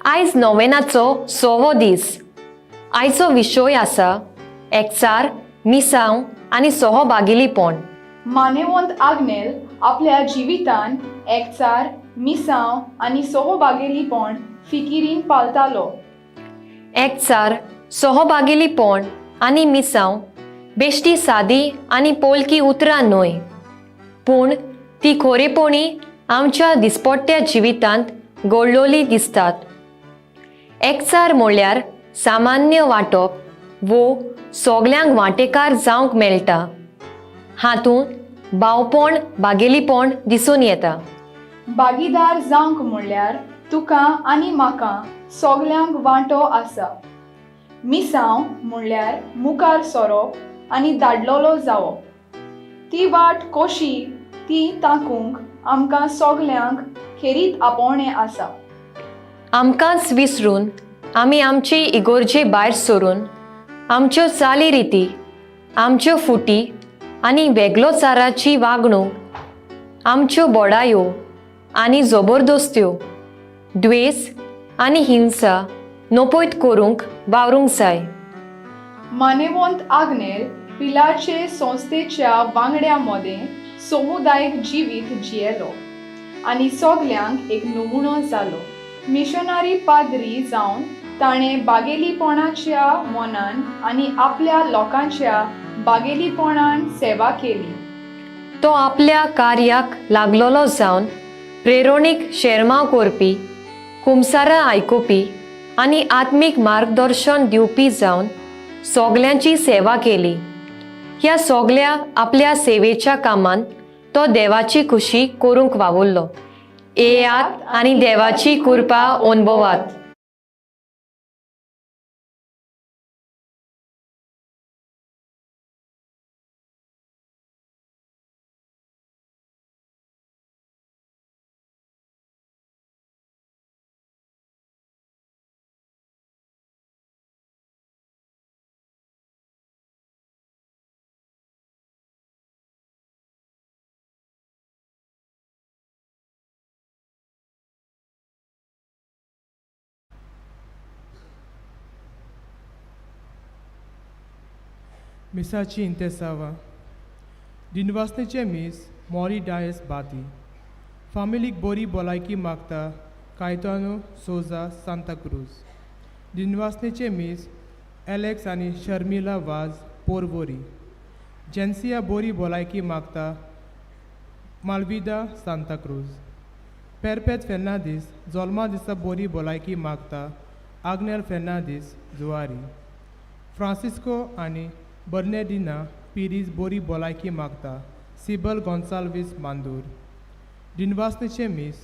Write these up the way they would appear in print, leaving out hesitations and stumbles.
आयज नोवेनाचो सवो दीस. आयचो विशय आसा एकचार, मिसांव आनी सहभागिलीपण. मानेवंत आग्नेल आपल्या जिवितान एकचार, मिसांव आनी सहभागेलीपण फिकिरीन पालतालो. एकचार, सहभागिलीपण आनी मिसांव बेश्टी सादी आनी पोलकी उतरां न्हय, पूण ती खोरेपणी आमच्या दिसपट्ट्या जिवितांत गोडलोली दिसतात. एकचार म्हणल्यार सामान्य वांटप वो सगल्यांक वांटेकार जावंक मेळटा. हातूंत भावपण, बागेलीपण दिसून येता. भागीदार जावंक म्हणल्यार तुका आनी म्हाका सगल्यांक वांटो आसा. मिसांव म्हणल्यार मुखार सोरोप आनी दाडलोलो जावप. ती वाट कशी ती ताकूंक आमकां सगल्यांक खेरीत आपोवणें आसा. आमकांच विसरून आमी आमचे इगोर्जे भायर सरून आमच्यो चाली रिती, आमच्यो फुटी आनी वेगळोचाराची वागणूक, आमच्यो बोडायो आनी जबरदस्त्यो, द्वेस आनी हिंसा नपयत करूंक वावरूंक जाय. मानेवंत आग्नेल पिलाचे संस्थेच्या वांगड्या मदें समुदायीक जिवीत जियेलो आनी सगल्यांक एक नमुनो जालो. मिशनरी पाद्री जावन ताणें बागेलीपणाच्या मनान आनी आपल्या लोकांच्या बागेलीपणान सेवा केली. तो आपल्या कार्याक लागलोलो जावन प्रेरणीक शेरमांव करपी, कुमसारां आयकुपी आनी आत्मीक मार्गदर्शन दिवपी जावन सगल्यांची सेवा केली. ह्या सगल्या आपल्या सेवेच्या कामांत तो देवाची खुशी करूंक वावुरलो. येयात आनी देवाची कृपा अनुभवात. मिसाची इंतेसावा. दिनवासनेचें मीस मॉरी डायस बाती. फामिलीक बोरी भलायकी मागता कायतानो सोजा सांताक्रूज. दिनवासनेचें मीस एलेक्स आनी शर्मिला वाज पोरवोरी. जेन्सिया बोरी भलायकी मागता मालविदा सांताक्रूज. पेरपेत फेर्नादीस जोल्मा दिसा बोरी भलायकी मागता आग्नेल फेर्नादीस जुवारी. फ्रांसिस्को आनी बर्नेडिना पिरीज बोरी भलायकी मागता सिबल गोन्साल्वीस मांदूर. दिनवासनेचें मीस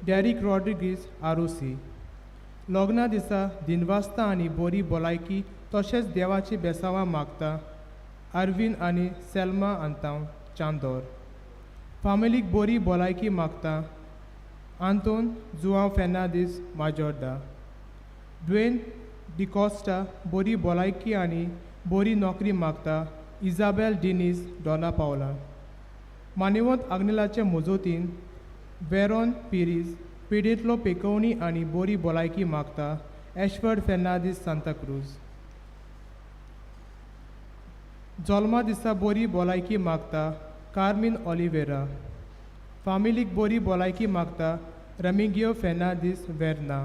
डॅरीक रॉड्रिगीस आरोसी. लग्ना दिसा दिनवासता आनी बोरी भलायकी तशेंच देवाची बेसांवां मागता आरवीन आनी सेल्मा आंतांव चांदोर. फामिलीक बोरी भलायकी मागता आंतोन जुआंव फेर्नादीस माजोर्डा. ड्वेन डिकॉस्टा बोरी भलायकी आनी बोरी नोकरी मागता इजाबेल डिनीस डोना पावला. मानेवंत आग्नेलाचे मजोतीन वेरोन पिरीज पिडेंतलो पेकोवणी आनी बोरी भलायकी मागता एशवर्ड फेर्नादीस सांताक्रूज. जोल्मा दिसा बोरी भलायकी मागता कार्मीन ऑलिवेरा. फामिलीक बोरी भलायकी मागता रेमिगियो फेर्नादीस वेर्ना.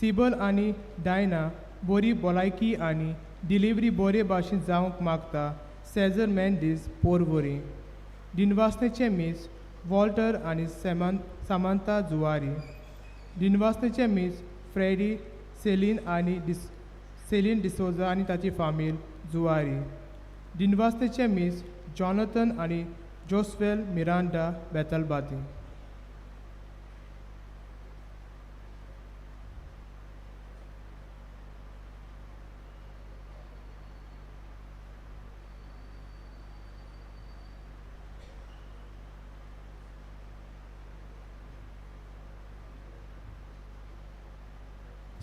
सिबल आनी डायना बोरी भलायकी आनी डिलिव्हरी बोरे भाशेन जावंक मागता सेजर मेंडीस पोरवोरी. दिनवासनेचें मीस वॉल्टर आनी सामंता जुवारी. दिनवासनेचें मीस फ्रेडी सेलीन आनी सेलीन डिसोजा आनी ताची फामील जुवारी. दिनवासनेचें मीस जॉनथन आनी जोस्वेल मिरांडा बेतलबाती.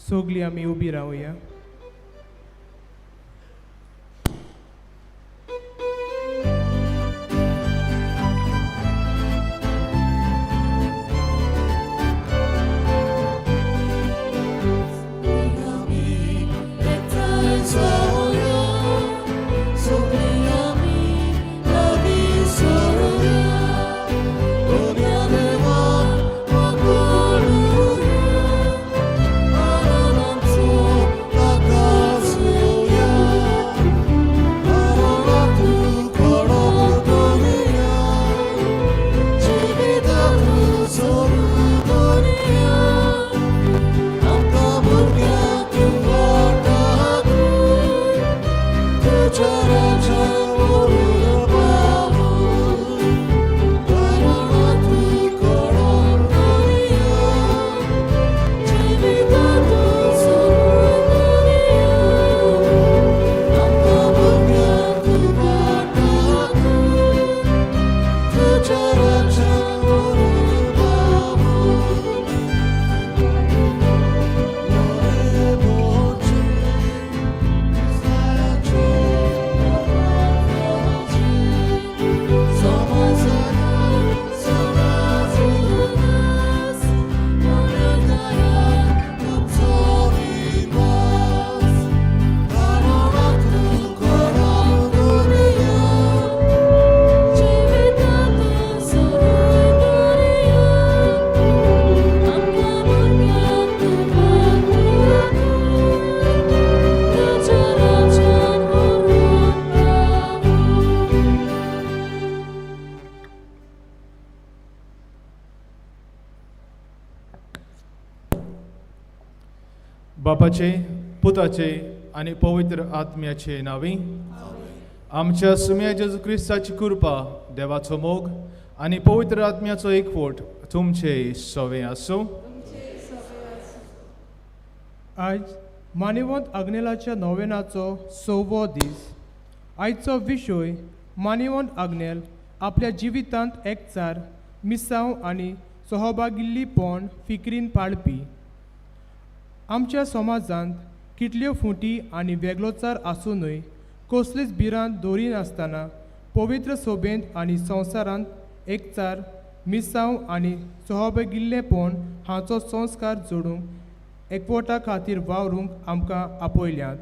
सगळीं आमी उबी रावया. बापाचे, पुताचे आनी पवित्र आत्म्याचे नांवी आमच्या सुम्या जेजू क्रिस्ताची कृपा, देवाचो मोग आनी पवित्र आत्म्याचो एकवट तुमचे सवे आसूं. आयज मानिवंत आग्नेलाच्या नोवेनाचो 6वो दीस. आयचो विशय मानिवंत आग्नेल आपल्या जिवितांत एकचार, मिसांव आनी सहभागिल्लीपण फिक्रीन पाळपी. आमच्या समाजांत कितल्यो फुटी आनी वेगळोचार आसुनूय कसलीच भिरांत दवरिनासतना पवित्र सोबेंत आनी संवसारांत एकचार, मिसांव आनी सहभागिल्लेपण हांचो संस्कार जोडूंक एकवटा खातीर वावरूंक आमकां आपयल्यात.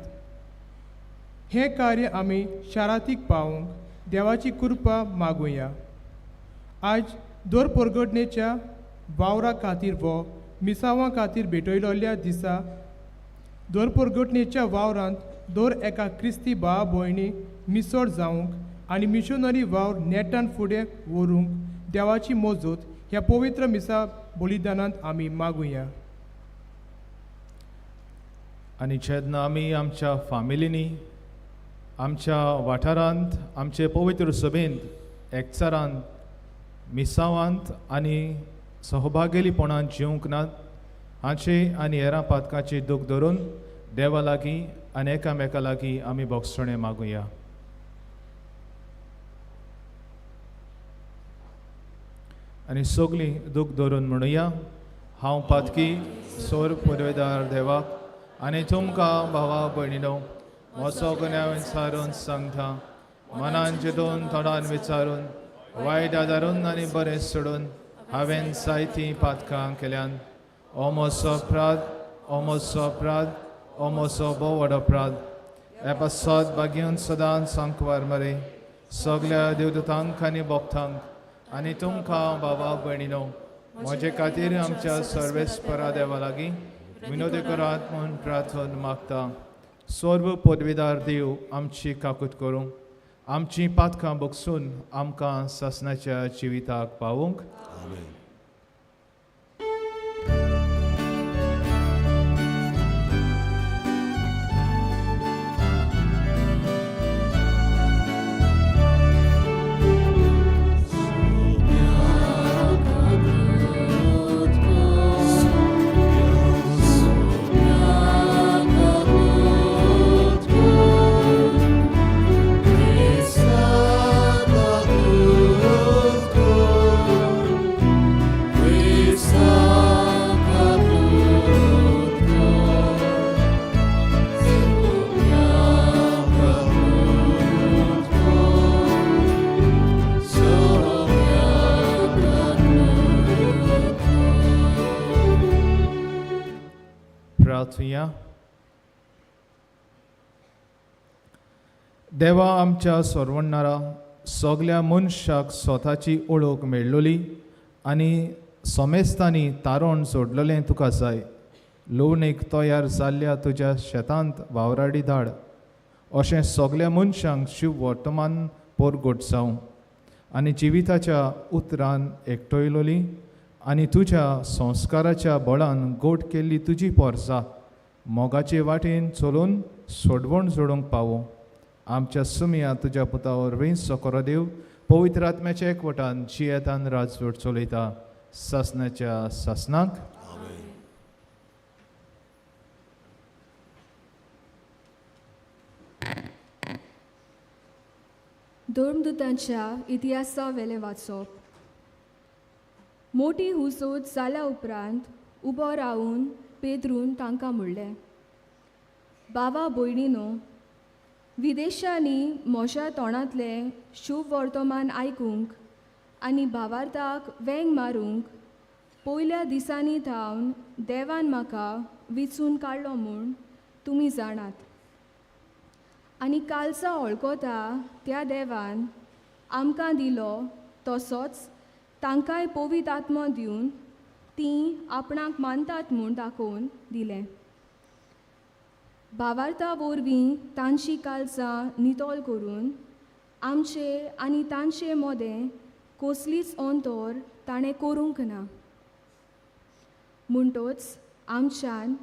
हें कार्य आमी शारातीक पावूंक देवाची कृपा मागुया. आयज दर परगटणेच्या वावरा खातीर वो मिसांवा खातीर भेटयलोल्या दिसा दर परगटणेच्या वावरांत दर एका क्रिस्ती भाव भयणी मिसळ जावंक आनी मिशनरी वावर नेटान फुडें व्हरूंक देवाची मजत ह्या पवित्र मिसा बलिदानांत आमी मागुया. आनी जेन्ना आमी आमच्या फामिलींनी, आमच्या वाठारांत, आमचे पवित्र सभेंत एकचारान, मिसावांत आनी सहभागेलीपणान जिवंक नात हांचे आनी हेरां पातकांची दूख धरून देवा लागीं आनी एकामेका लागीं आमी भोगसणें मागुया. आनी सगळीं दूख धरून म्हणुया, हांव पातकी सोर पुर्वेदार देवाक आनी तुमकां भावा भयणीनो म्हजो गुन्यांव विचारून सांगता, मनान चिंतून तोंडान विचारून वायट आदारून आनी बरें सोडून हांवें जायतीं पातकां केल्यान. ओ म्हजो अपराध, ओ म्हजो अपराध, ओ म्हजो भोव व्हड अपराध. हे पासत भाग्यान सदांच सांकवार मरे सगल्या देवदूतांक आनी भक्तांक आनी तुमकां बाबा भयणीनो म्हजे खातीर आमच्या सर्वेस्परा देवा लागीं विनोदी करात म्हूण प्रार्थन मागता. सर्व पदवीदार देव आमची काकूत करूं, आमची पातकां बगसून आमकां सासणाच्या जिविताक पावूंक. प्रार्थुया. देवा आमच्या सोरवणणारा सगल्या मनशाक स्वताची ओळख मेळ्ळोली आनी समेस्तांनी तारण जोडलेलें तुका जाय. लुवणेक तयार जाल्ल्या तुज्या शेतांत वावराडी धाड, अशें सगल्या मनशांक शिव वर्तमान परगट जावं आनी जिविताच्या उतरान एकटयलोली आनी तुज्या संस्काराच्या बळान गोड केल्ली तुजी पोरसा मोगाचे वाटेन चलून सोडवण जोडूंक पावो. आमच्या सुमया तुज्या पुता वरवीं सकरो देव पवित्र आत्म्याच्या एकवटान जियेतान राजवट चलयता सासणाच्या सासणाक. धर्मदूतांच्या इतिहासा वेलें वाचप. मोटी हुजूत जाल्या उपरांत उबो रावून पेद्रून तांकां म्हणलें, बाबा भयणीनो, विदेशांनी म्हज्या तोंडांतलें शुभ वर्तमान आयकूंक आनी भावार्थाक वेंग मारूंक पयल्या दिसांनी थावन देवान म्हाका विचून काडलो म्हूण तुमी जाणात. आनी कालचा वळखता त्या देवान आमकां दिलो तसोच तांकांय पवित्र आत्मो दिवन तीं आपणाक मानतात म्हूण दाखोवन दिलें. भावार्था वरवीं तांची कालचां नितळ करून आमचे आनी तांचे मदें कसलीच अंतर ताणें करूंक ना. म्हणटोच आमच्यान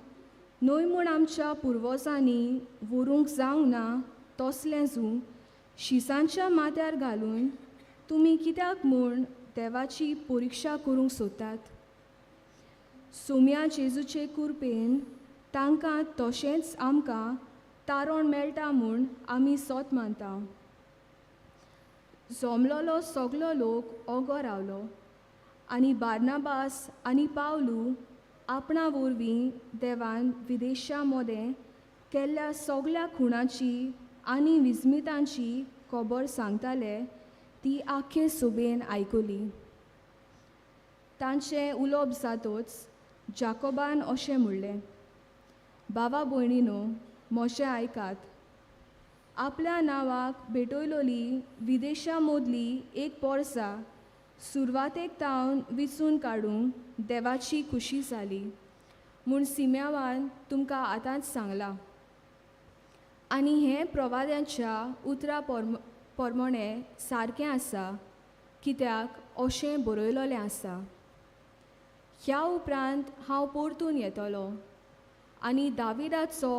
न्हय म्हूण आमच्या पुर्वजांनी व्हरूंक जावंक ना तसलें जूं शिसांच्या माथ्यार घालून तुमी कित्याक म्हूण देवाची परिक्षा करूंक सोदतात? सोम्या जेजूचे कुरपेन तांकां तशेंच आमकां तारण मेळटा म्हूण आमी सोत मानता. जमलोलो सगलो लोक ओगो रावलो आनी बार्नाबास आनी पावलू आपणा वरवीं देवान विदेशा मदें केल्ल्या सगल्या खुणाची आनी विस्मितांची खबर सांगताले ती आख्खे सोबेन आयकली. तांचें उलोवप जातोच जाकोबान अशें म्हणलें, बाबा भयणीनो म्हजें आयकात. आपल्या नांवाक भेटयलोली विदेशा मदली एक पोरसा सुरवातेक तावन विचून काडूंक देवाची खुशी जाली म्हूण सिम्यावान तुमकां आतांच सांगलां. आनी हें प्रवाद्यांच्या उतरां पोरमोणें सारकें आसा, कित्याक अशें बरयलोलें आसा, ह्या उपरांत हांव परतून येतलो आनी दाविदाचो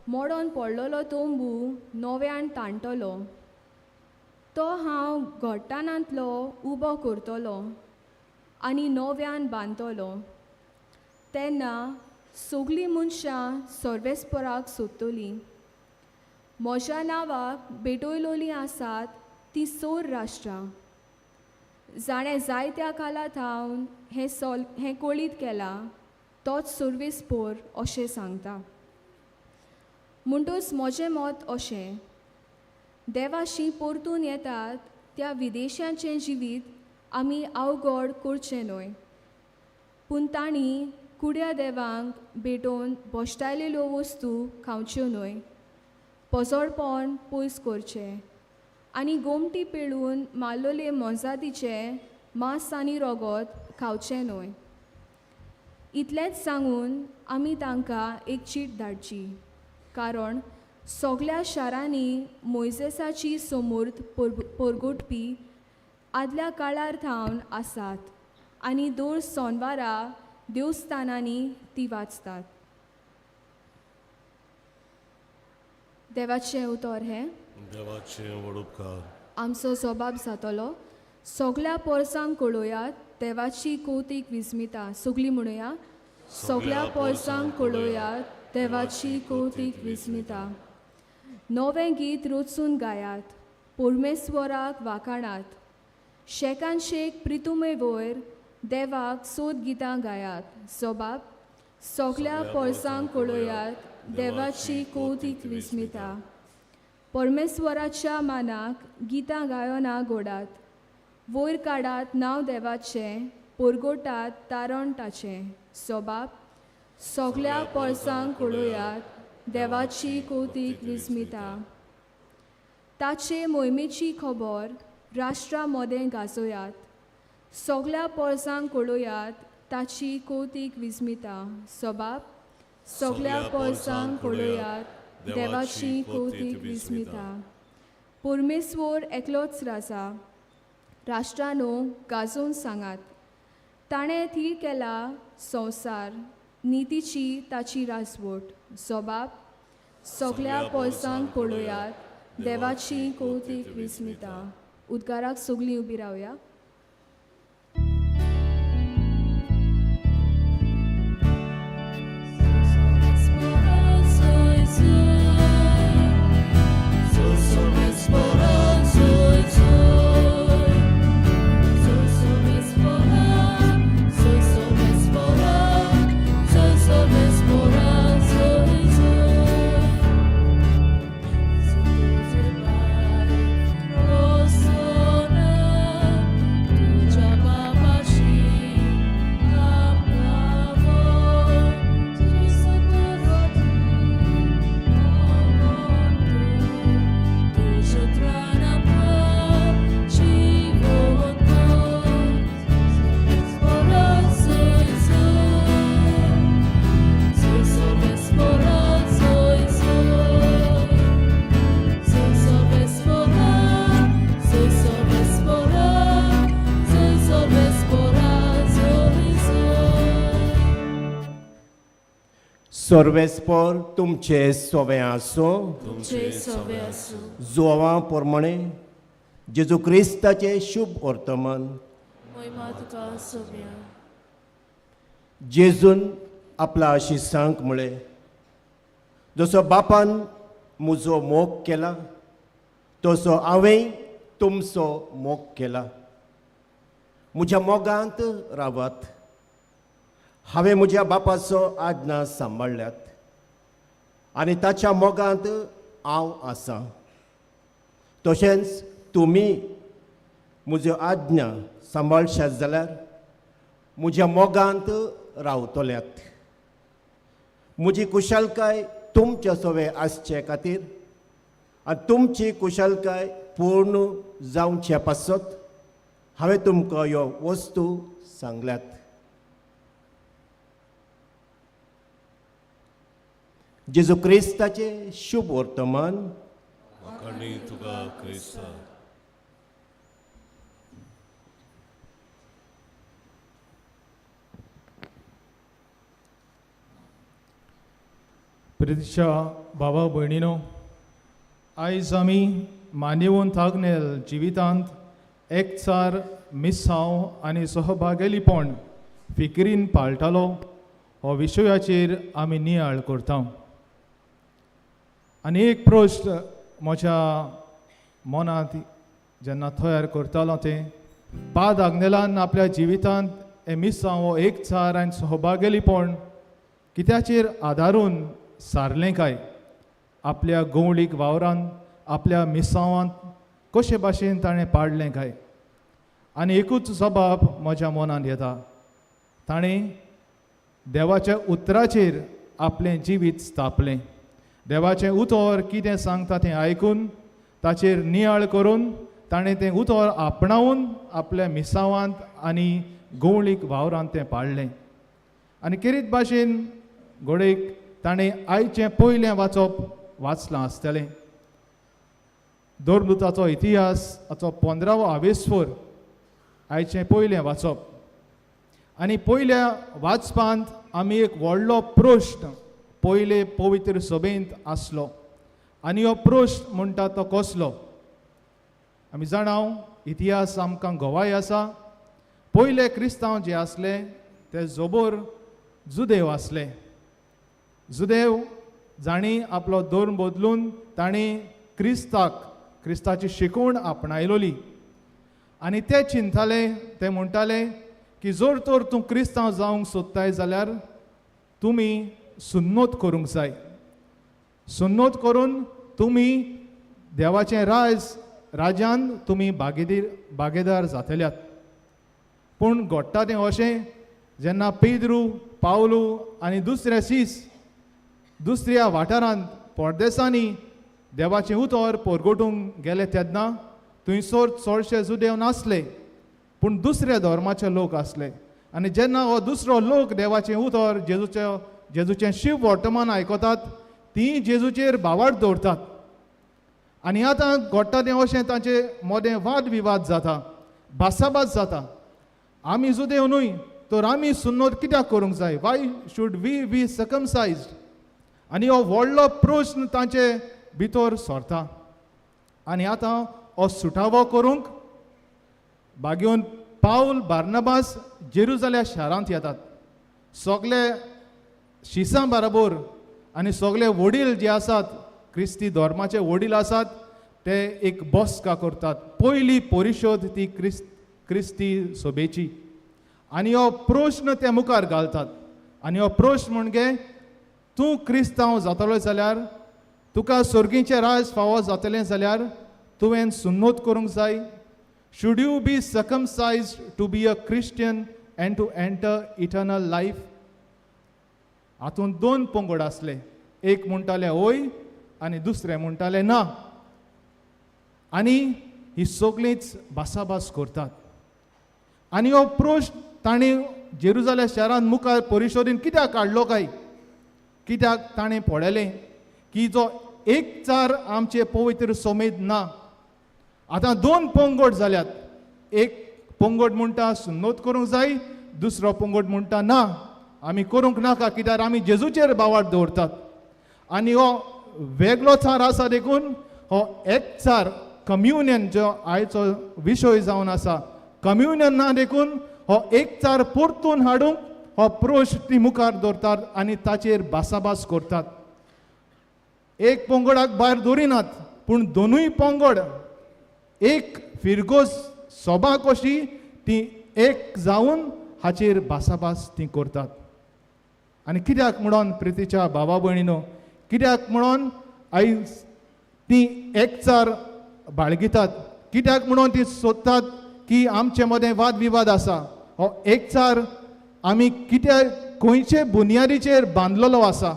मोडोन पडलेलो तंबू नव्यान ताणटलो, तो हांव घट्टाणांतलो उबो करतलो आनी नव्यान बांदतलो. तेन्ना सगलीं मनशां सर्वेस्पराक सोदतलीं. म्हज्या नांवाक भेटयलोलीं आसात तीं सोर राष्ट्रां, जाणें जायत्या काला थावन हें कळीत केलां तोच सर्वेस्पोर अशें सांगता. म्हणटूच म्हजें मत अशें, देवाशी परतून येतात त्या विदेशांचें जिवीत आमी अवघड करचें न्हय, पूण तांणी कुड्या देवांक भेटोवन भश्टायलेल्यो वस्तू खावच्यो न्हय, पजोडपण पयस करचें आनी गोमटी पेळून मारलेले मोजातीचें मांस आनी रोगोत खावचें न्हय. इतलेंच सांगून आमी तांकां एक चीट धाडची, कारण सगल्या शारांनी मोयजेसाची समूर्त परगटपी आदल्या काळार थावन आसात आनी दर सोनवारा देवस्थानांनी ती वाचतात. देवाचें उतर हें. देवाचें व्हड उपकार. आमचो जबाब जातलो. सगल्या पोरसांक कळोयात देवाची कौतीक विस्मिता. सगलीं म्हणुया, सगल्या पोरसांक कळोयात देवाची कौतीक विस्मिता. नवें गीत रचून गायात, परमेश्वराक वाखाणात, शेकान शेक प्रितुमे वयर देवाक सोद गितां गायात. जबाब, सगल्या पोरसांक कळोयात देवाची कौतीक विस्मिता. परमेश्वराच्या मानाक गितां गायना गोडात, वयर काडात नांव देवाचें, परगोटात तारण ताचें. जबाब, सगल्या पोरसांक कळोयात देवाची कौतीक विस्मिता. ताचे मोहिमेची खबर राष्ट्रा मदें गाजोयात, सगल्या पोरसांक कळोयात ताची कौतीक विस्मिता. जबाब, सगल्या पोरसांक कळोयात देवाची कौतीक विस्मिता. परमेश्वर एकलोच राजा, राष्ट्रानो गाजोवन सांगात, ताणें थीर केला संवसार, नितीची ताची राजवट. जबाब, सगल्या पोरसांक कळोयात देवाची कौतीक विस्मिता. उद्गाराक सगलीं उबी रावया. Rosona. सर्वेस्पर तुमचे सोवे आसूं. तुमचे सवे आसूं. जुवां प्रमाणे जेजू क्रिस्ताचें शुभ वर्तमान. मोहिमा तुका सोम्या. जेजून आपल्या शिसांक म्हळें, जसो बापान म्हजो मोग केला तसो हांवें तुमचो मोग केला. म्हज्या मोगांत रावात. हांवें म्हज्या बापाचो आज्ञा सांबाळ्ळ्यात आनी ताच्या मोगांत हांव आसा. तशेंच तुमी म्हज्यो आज्ञा सांबाळशात जाल्यार म्हज्या मोगांत रावतल्यात. म्हजी कुशलकाय तुमच्या सवे आसचे खातीर आनी तुमची कुशलकाय पूर्ण जावचे पासत हांवें तुमकां ह्यो वस्तू सांगल्यात. जेजू क्रिस्ताचें शुभ वर्तमान. वाखाणी तुका क्रिस्ता. प्रितीच्या बाबा भयणीनो, आयज आमी मानेवंत आग्नेल जिवितांत एकचार, मिसांव आनी सहभागेलीपण फिकिरीन पाळटालो हो विशयाचेर आमी नियाळ करता. आनी एक प्रश्न म्हज्या मनांत जेन्ना तयार करतालो तें पाद आग्नेलान आपल्या जिवितांत हे मिसांव हो एकचार आनी सहभागेलीपण कित्याचेर आदारून सारलें काय, आपल्या गवळीक वावरान आपल्या मिसांवांत कशे भाशेन ताणें पाडलें काय. आनी एकूच जबाब म्हज्या मनांत येता, ताणें देवाच्या उतराचेर आपलें जिवीत स्थापलें. देवाचें उतर कितें सांगता तें आयकून ताचेर नियाळ करून ताणें तें उतर आपणावन आपल्या मिसांवांत आनी गवळीक वावरांत तें पाडलें. आनी केरीत भाशेन घडयेक ताणें आयचें पयलें वाचप वाचलां आसतलें. धर्मदुताचो इतिहास हाचो 15वो आवेस्फोर आयचें पयलें वाचप. आनी पयल्या वाचपांत आमी एक व्हडलो प्रश्न पयले पवित्र सभेंत आसलो. आनी हो प्रश्न म्हणटा तो कसलो, आमी जाणाव इतिहास आमकां गवाय आसा. पयले क्रिस्तांव जे आसले ते जोबोर जुदेव आसले. जुदेव जांणी आपलो धर्म बदलून तांणी क्रिस्ताक, क्रिस्ताची शिकवण आपणायलोली. आनी ते चिंताले, ते म्हणटाले की जर तर तूं क्रिस्तांव जावंक सोदताय जाल्यार तुमी सुन्नत करूंक जाय. सुन्नत करून तुमी देवाचें राज राज्यान तुमी भागीदार जातल्यात. पूण घडटा तें अशें, जेन्ना पेद्रू, पावलू आनी दुसरे शीस दुसऱ्या वाठारांत परदेसांनी देवाचें उतर परगटूंक गेले तेन्ना थंयसर चडशे जुदेव नासले, पूण दुसऱ्या धर्माचे लोक आसले. आनी जेन्ना हो दुसरो लोक देवाचें उतर जेजूचें शिव वर्तमान आयकतात, तीं जेजूचेर भावार्थ दवरतात. आनी आतां घडटा तें अशें, तांचे मदें वाद विवाद जाता, भासाभास जाता. आमी जुदेव न्हय तर आमी सुन्नत कित्याक करूंक जाय, why should we be circumcised. आनी हो व्हडलो प्रश्न तांचे भितर सरता. आनी आतां हो सुटावो करूंक बागेवन पावल बार्नाबास जेरुजाल्या शारांत येतात. सगळे शिसां बराबर आनी सगळे वडील जे आसात, क्रिस्ती धर्माचे वडील आसात, ते एक बसका करतात. पयली परिशोद ती क्रिस्ती सभेची. आनी हो प्रश्न ते मुखार घालतात. आनी हो प्रश्न म्हणजे तूं क्रिस्तांव जातलो जाल्यार, तुका सर्गीचें राज फावो जातलें जाल्यार तुवें सुन्नत करूंक जाय. Should you be circumcised to be a Christian and to enter eternal life? हातूंत दोन पंगड आसले, एक म्हणटाले हय आनी दुसरे म्हणटाले ना. आनी ही सगळींच भासाभास करतात. आनी हो प्रश्न ताणें जेरुजाल्या शारांत मुखार परिशोदीन कित्याक काडलो काय, कित्याक ताणें पळयलें की जो एकचार आमचे पवित्र समेत ना. आतां दोन पंगड जाल्यात, एक पंगड म्हणटा सुन्नत करूंक जाय, दुसरो पंगड म्हणटा ना. आमी करूंक नाका, कित्याक आमी जेजूचेर भावार्थ दवरतात. आनी हो वेगळो चार आसा देखून हो एकचार कम्युनियन जो आयचो विशय जावन आसा, कम्युनियन ना देखून हो एकचार परतून हाडूंक हो प्रश्न ती मुखार दवरतात आनी ताचेर भासाभास करतात. एक पंगडाक भायर दवरिनात, पूण दोनूय पंगड एक फिरगोज सभा कशी ती एक जावन हाचेर भासाभास ती करतात. आनी कित्याक म्हणून प्रितीच्या भावा भयणीनो, कित्याक म्हणून आयज ती एकचार बाळगितात, कित्याक म्हणून ती सोदतात की आमचे मदें वाद विवाद आसा, हो एकचार आमी कित्याक खंयचे बुन्यादीचेर बांदलेलो आसा.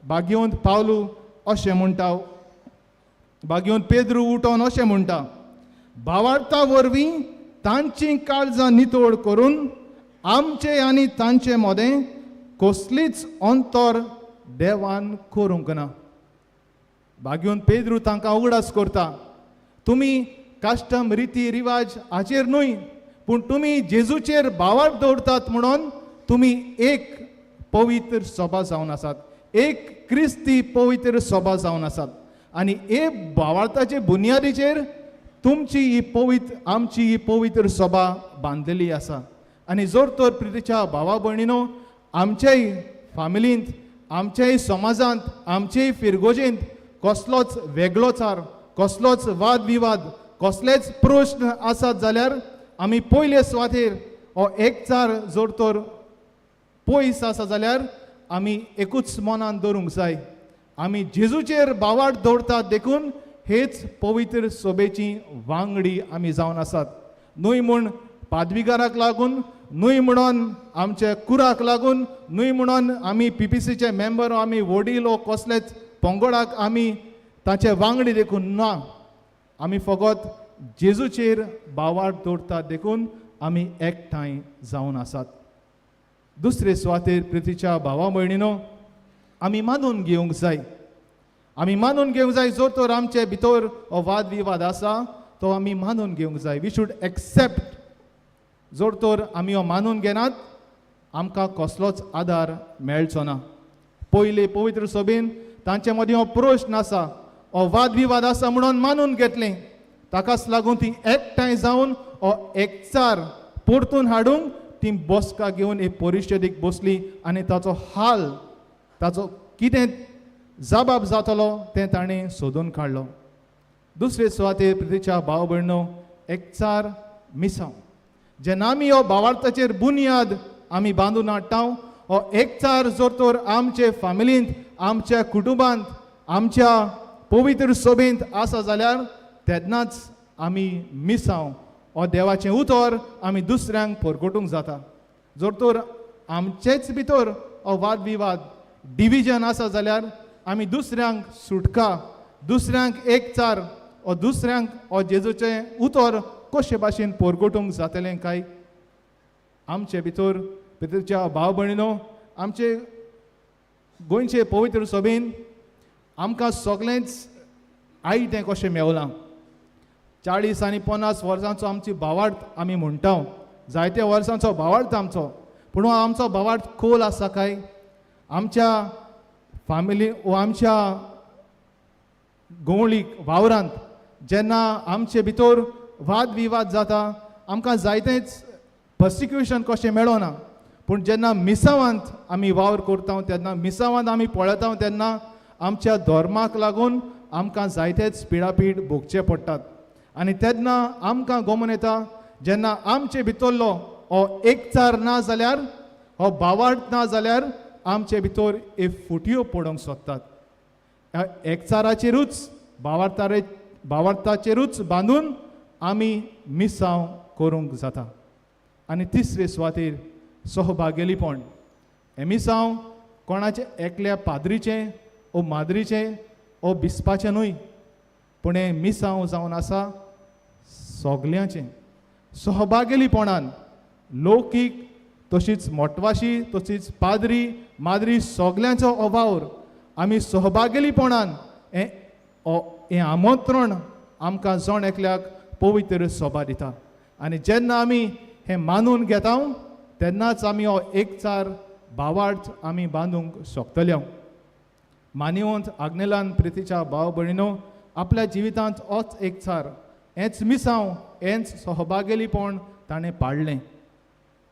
भाग्यवंत पावलू अशें म्हणटा, भाग्यवंत पेद्रू उठोन अशें म्हणटा, भावार्था वरवीं तांचीं काळजां नितळ करून आमचे आनी तांचे मदें कसलीच अंतर देवान करूंक ना. भाग्यवंत पेद्रू तांकां उगडास करता, तुमी कस्टम रिती रिवाज हाचेर न्हय, पूण तुमी जेजूचेर भावार्थ दवरतात म्हणून तुमी एक पवित्र सभा जावन आसात, एक क्रिस्ती पवित्र सभा जावन आसात. आनी हे भावार्थाचे बुन्यादीचेर तुमची ही पवित्र, आमची ही पवित्र सभा बांदलेली आसा. आनी जर तर प्रितीच्या भावा भयणीनो, आमचेय फामिलींत, आमचेय समाजांत, आमचेय फिरगोजेंत कसलोच वेगळोचार, कसलोच वाद विवाद, कसलेच प्रश्न आसात जाल्यार आमी पयले सुवातेर हो एकचार जर तर पयस आसा जाल्यार आमी एकूच मनान दवरूंक जाय, आमी जेजूचेर भावार्थ दवरतात देखून हेच पवित्र सोबेची वांगडी आमी जावन आसात. न्हय म्हूण पादविगाराक लागून, न्हय म्हणून आमच्या कुराक लागून, न्हय म्हणून आमी पीपीसीचे मेंबर, आमी वडील वो कसलेच पंगडाक आमी ताचे वांगडी देखून ना, आमी फकत जेजूचेर भावार्थ दवरतात देखून आमी एकठांय जावन आसात. दुसरे सुवातेर प्रितीच्या भावा भयणीनो, आमी मानून घेवंक जाय, आमी मानून घेवंक जाय जर तर आमचे भितर हो वाद विवाद आसा तो आमी मानून घेवंक जाय. We should accept. जर तर आमी हो मानून घेनात आमकां कसलोच आदार मेळचो ना. पयले पवित्र सभेन तांचे मदीं हो प्रश्न आसा, हो वाद विवाद आसा म्हणून मानून घेतलें, ताकाच लागून ती एकठांय जावन हो एकचार परतून हाडूंक ती बसका घेवन एक परिशदेक बसली आनी ताचो हाल, ताचो कितें जबाब जातलो तें ताणें सोदून काडलो. दुसरे सुवातेर प्रितीच्या भाव भयणो, एकचार मिसांव. जेन्ना आमी हो भावार्थाचेर बुन्याद आमी बांदून हाडटा, हो एकचार जर तर आमचे फामिलींत, आमच्या कुटुंबांत, आमच्या पवित्र सभेंत आसा जाल्यार तेन्नाच आमी मिसांव हो देवाचें उतर आमी दुसऱ्यांक परगटूंक जाता. जर तर आमचेच भितर हो वाद विवाद डिविजन आसा जाल्यार आमी दुसऱ्यांक सुटका, दुसऱ्यांक एकचार, हो दुसऱ्यांक हो जेजूचें उतर कशे भाशेन परगटूंक जातलें काय? आमचे भितर भितरच्या भाव भयणीनो, आमचे गोंयचे पवित्र सभेन आमकां सगळेंच आयतें कशें मेवलां. 40 आनी 50 वर्सांचो आमची भावार्थ आमी म्हणटा, जायते वर्सांचो भावार्थ आमचो, पूण हो आमचो भावार्थ खोल आसा काय? आमच्या फामिली वो आमच्या गवळीक वावरांत जेन्ना आमचे भितर वाद विवाद जाता, आमकां जायतेंच पर्सिक्युशन कशें मेळना, पूण जेन्ना मिसावांत आमी वावर करता तेन्ना, मिसावांत आमी पळयता तेन्ना आमच्या धर्माक लागून आमकां जायतेच पिडापीड भोगचे पडटात. आनी तेन्ना आमकां गमन येता, जेन्ना आमचे भितरलो हो एकचार ना जाल्यार, हो भावार्थ ना जाल्यार आमचे भितर एक फुटयो पडोवंक सोदतात. ह्या एकचाराचेरूच, भावार्थाचेरूच बांदून आमी मिसांव करूंक जाता. आनी तिसरे सुवातेर सहभागेलीपण. हें मिसांव कोणाचें एकल्या पाद्रीचें ओ माद्रीचें ओ बिस्पाचें न्हय, पूण हें मिसांव जावन आसा सगल्यांचें. सहभागेलीपणान लौकीक तशीच मोटवाशी, तशीच पाद्री माद्री सगल्यांचो अवावर आमी सहभागेलीपणान हें आमंत्रण आमकां जण एकल्याक पवित्र सभा दिता. आनी जेन्ना आमी हें मानून घेता तेन्नाच आमी हो एकचार भावार्थ आमी बांदूंक शकतले. मानिवंत आग्नेलान प्रितीच्या भाव भयणीनो आपल्या जिवितांत होच एकचार, हेंच मिसांव, हेंच सहभागेलीपण ताणें पाडलें.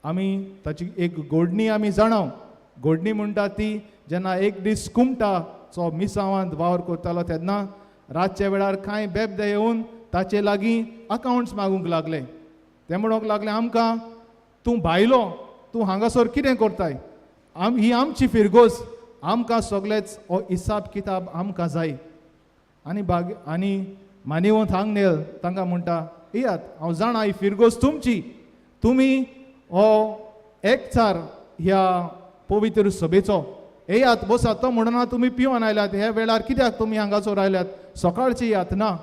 आमी ताची एक गोडणी आमी जाणाव. गोडणी म्हणटा ती जेन्ना एक दीस कुमटाचो मिसांवांत वावर करतालो तेन्ना रातच्या वेळार कांय बेबदे येवन ताचे लागीं अकावंट्स मागूंक लागले. ते म्हणूंक लागले, आमकां तूं भायलो, तूं हांगासर कितें करताय, ही आमची फिरगोज, आमकां सगळेच हो हिसाब किताब आमकां जाय. आनी बाग आनी मानिवंत आग्नेल तांकां म्हणटा, येयात, हांव जाणा ही फिरगोज तुमची, तुमी हो एकचार ह्या पवित्र सभेचो, येयात बसात. तो म्हणना तुमी पिवन आयल्यात, ह्या वेळार कित्याक तुमी हांगासर आयल्यात, सकाळची येयात ना.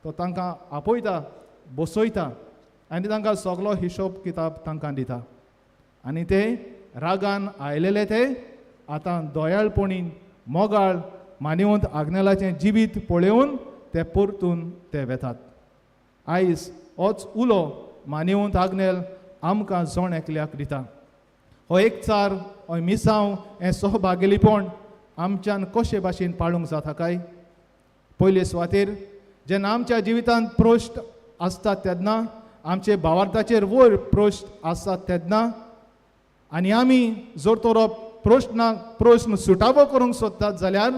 तो तांकां आपयता, बसयता आनी तांकां सगलो हिशोब किताब तांकां दिता. आनी ते रागान आयलेले ते आतां दयाळपणीन मोगाळ मानिवंत आग्नेलाचें जिवीत पळोवन ते परतून ते वेतात. आयज होच उलो मानिवंत आग्नेल आमकां जण एकल्याक दिता. हो एकचार, हो मिसांव, हें सहभागेलीपण आमच्यान कशे भाशेन पाळूंक जाता काय? पयले सुवातेर जेन्ना आमच्या जिवितांत प्रश्न आसतात तेन्ना, आमचे भावार्थाचेर वयर प्रश्न आसतात तेन्ना, आनी आमी जर तर हो प्रश्न सुटावो करूंक सोदतात जाल्यार,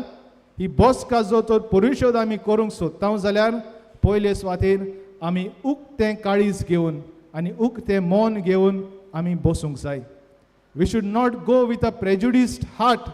ही बसका जर तर परिशोध आमी करूंक सोदता जाल्यार, पयले सुवातेर आमी उक्तें काळीज घेवन आनी उक्तें मन घेवन आमी बसूंक जाय. We should not go with a prejudiced heart.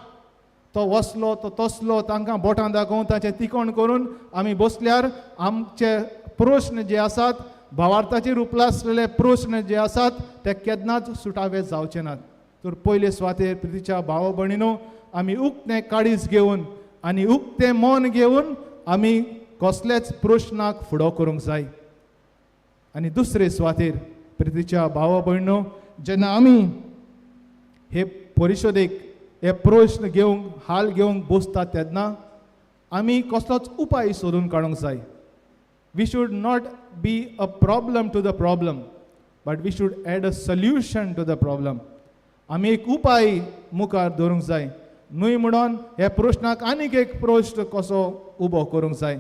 तो वसलो, तो तसलो, तांकां बोटां दाखोवन ताचें तिकोण करून आमी बसल्यार आमचे प्रश्न जे आसात, भावार्थाचेर उपलासलेले प्रश्न जे आसात ते केन्नाच सुटावे जावचे नात. तर पयले सुवातेर प्रितीच्या भाव भयणीनो आमी उक्तें काळीज घेवन आनी उक्तें मन घेवन आमी कसलेच प्रश्नाक फुडो करूंक जाय. आनी दुसरे सुवातेर प्रितीच्या भाव भयणीनो जेन्ना आमी हे परिशदेक हे प्रश्न घेवंक, हाल घेवंक बसतात तेन्ना आमी कसलोच उपाय सोदून काडूंक जाय. We should not be a problem to the problem, but we should add a solution to the problem. आमी एक उपाय मुखार दवरूंक जाय, न्हय म्हणून ह्या प्रश्नाक आनीक एक प्रश्न कसो उबो करूंक जाय.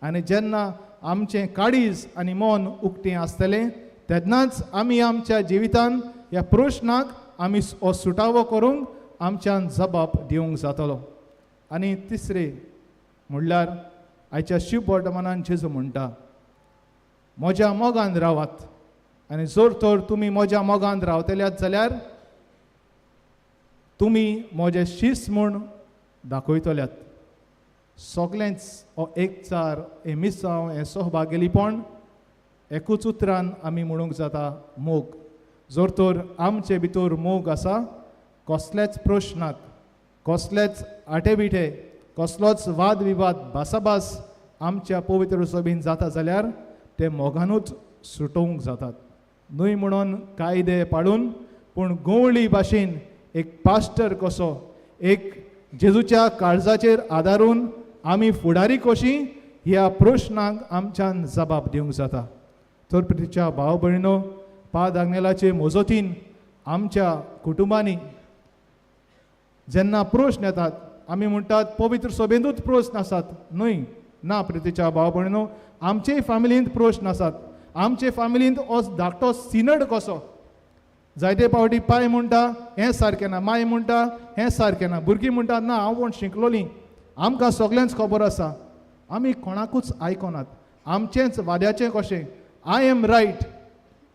आनी जेन्ना आमचें काळीज आनी मन उक्तें आसतलें तेन्नाच आमी आमच्या जिवितान ह्या प्रश्नाक आमी हो सुटावो करूंक आमच्यान जबाब दिवंक जातलो. आनी तिसरें म्हणल्यार आयच्या शिव वर्तमानान जेजू म्हणटा, म्हज्या मोगान रावात, आनी जर तर तुमी म्हज्या मोगान रावतल्यात जाल्यार तुमी म्हजें शीस म्हूण दाखयतल्यात. सगळेंच हो एकचार, हें मिसांव, हें सहभागेलीपण एकूच उतरान आमी म्हणूंक जाता, मोग. जर तर आमचे भितर मोग आसा, कसलेच प्रश्नाक, कसलेच आटेबिटे, कसलोच वाद विवाद, भासाभास आमच्या पवित्र सभेन जाता जाल्यार ते मोगानूच सुटोवंक जातात. न्हय म्हणून कायदे पाळून, पूण गवळी भाशेन एक पास्टर कसो, एक जेजूच्या काळजाचेर आदारून आमी फुडारी कशी ह्या प्रश्नाक आमच्यान जबाब दिवंक जाता. तर प्रितीच्या भाव भयणीनो पाद आग्नेलाचे मजतीन आमच्या कुटुंबांनी जेन्ना प्रश्न येतात, आमी म्हणटात पवित्र सभेंतूच प्रश्न आसात, न्हय ना प्रितीच्या भाव भयणीनो आमचेय फामिलींत प्रश्न आसात. आमचे फामिलींत हो धाकटो सिनड कसो, जायते फावटी पाय म्हणटा हें सारकें ना, माय म्हणटा हें सारकें ना, भुरगीं म्हणटा ना हांव कोण शिकलोलीं. आमकां सगल्यांच खबर आसा, आमी कोणाकूच आयकनात. आमचेंच वाद्याचें कशें I am right,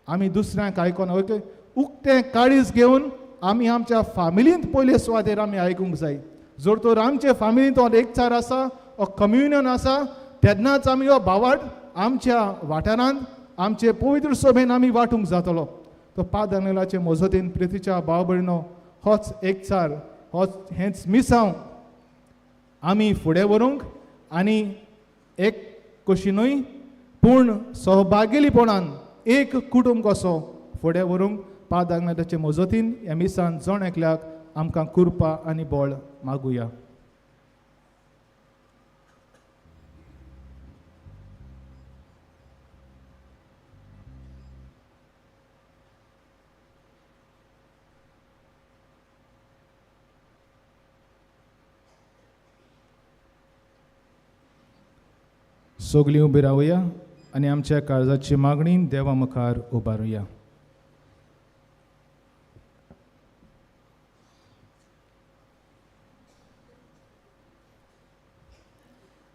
आमी दुसऱ्यांक आयकना. ओके, उक्तें काळीज घेवन आमी आमच्या फामिलींत पयले सुवातेर आमी आयकूंक जाय. जर तर आमचे फामिलींत हो एकचार आसा, हो कम्युनियन आसा, तेन्नाच आमी हो भावार्थ आमच्या वाठारांत आमचे पवित्र सभेन आमी वांटूंक जातलो. तो पाद आग्नेलाचे मजतीन प्रितीच्या भाव भयणीनो होच एकचार, होच हेंच मिसांव आमी फुडें व्हरूंक आनी एक कशी न्हय पूण सहभागेलीपणान एक कुटुंब कसो फुडें व्हरूंक पाद आग्नेलाचे मजतीन ह्या मिसान जण एकल्याक आमकां कृपा आनी बळ मागुया. सगलीं उबी रावया आनी आमच्या काळजाची मागणी देवा मुखार उबारुया.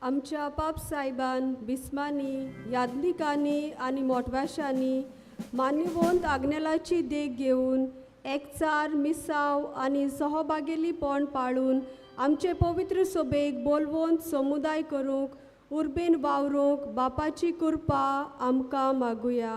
आमच्या पाप सायबान बिस्मांनी यादनिकांनी आनी मोटवाशांनी मान्यवंत आग्नेलाची देख घेवन एकचार मिसाव आनी सहभागेलीपण पाळून आमचे पवित्र सभेक बोलवंत समुदाय करूंक उर्बेन वावरूंक बापाची कृपा आमकां मागुया.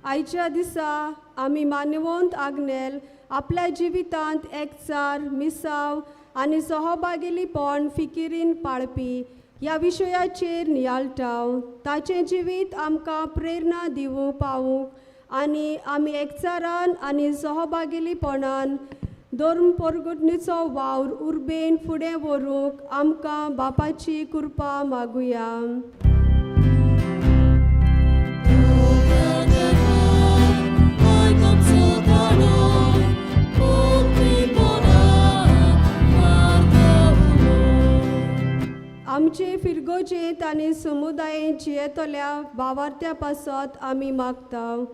आयच्या दिसा आमी मान्यवंत आग्नेल आपल्या जिवितांत एकचार मिसाव आनी सहभागेलीपण फिकिरीन पाळपी ह्या विशयाचेर नियाळटाव. ताचें जिवीत आमकां प्रेरणा दिवंक पावूंक आनी आमी एकचारान आनी सहभागेलीपणान धर्म परगटणीचो वावर उर्बेन फुडें व्हरूंक आमकां बापाची कृपा मागुया. आमचे फिरगोजेंत आनी समुदायेंत जियेतल्या भावार्थ्या पासत आमी मागता.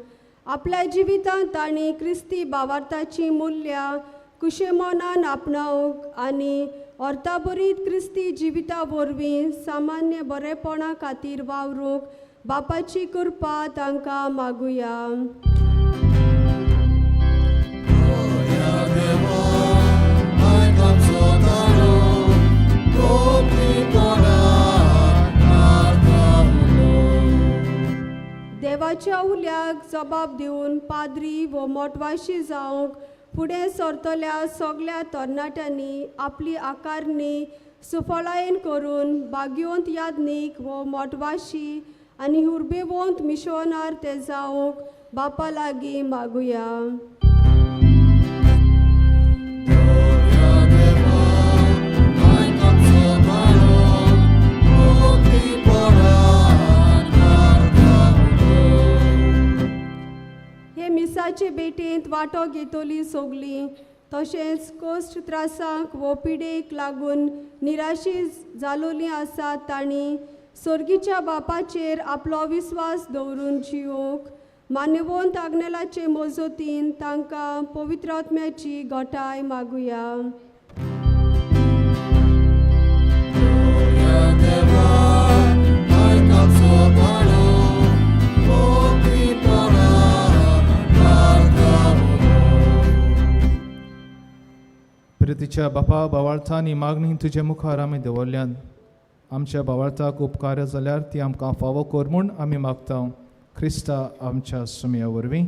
आपल्या जिवितांत तांणी क्रिस्ती भावार्थाचीं मुल्यां कुशेमनान आपणावंक आनी अर्थाभरीत क्रिस्ती जिविता वरवीं सामान्य बरेपणा खातीर वावरूंक बापाची कृपा तांकां मागुया. देवाच्या उल्याक जबाब दिवन पाद्री वो मोटवाशी जावंक फुडें सरतल्या सगल्या तरणाट्यांनी आपली आकारणी सुफळायेन करून बागयोंत यादनीक वो मोटवाशी आनी उर्बेवंत मिशोनार ते जावंक बापा लागीं मागुया. हे मिसाचे भेटेंत वांटो घेतली सगलीं तशेंच कश्ट त्रासांक वो पिडेक लागून निराशी जालोलीं आसात तांणी सर्गीच्या बापाचेर आपलो विस्वास दवरून जिवंक मान्यवंत आग्नेलाचे मजतीन तांकां पवित्र आत्म्याची घटाय मागुया. प्रितीच्या बापा बावाळथा आनी मागणी तुजे मुखार आमी दवरल्यान. आमच्या बावाळथाक उपकार जाल्यार ती आमकां फावो कर म्हूण आमी मागता. क्रिस्ता आमच्या सुमया वरवीं.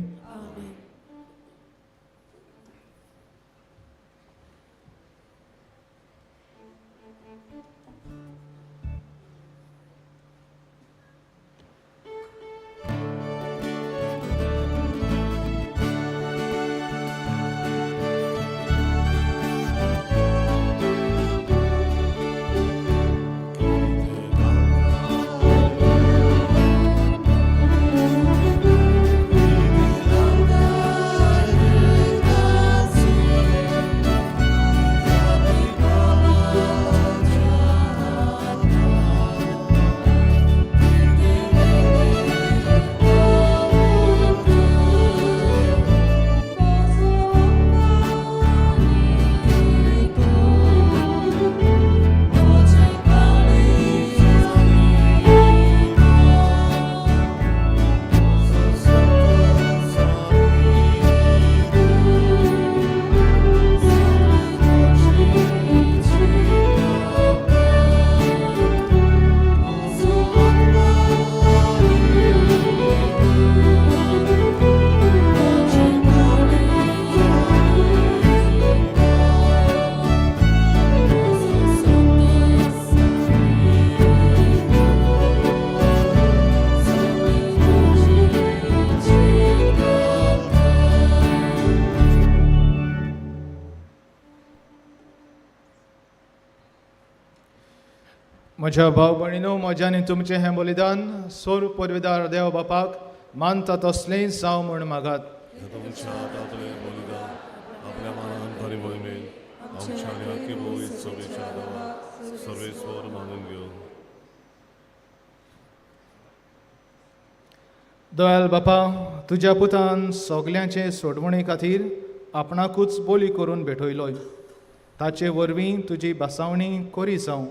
म्हज्या भाव भयणीनो, म्हज्या आनी तुमचें हें बलिदान सोर पदवीदार देव बापाक मानता तसलें जावं म्हूण मागात. तुमच्या हातांतलें बलिदान आपल्या मानान आनी मोहिमेन आमच्या आनी अख्खी भोव सभेच्या देवाक सर्वेस्वर मानून घेवन. दयाल बापा, तुज्या पुतान सगल्यांचे सोडवणे खातीर आपणाकूच बोली करून भेटयलोय. ताचे वरवीं तुजी बसावणी करी जावं.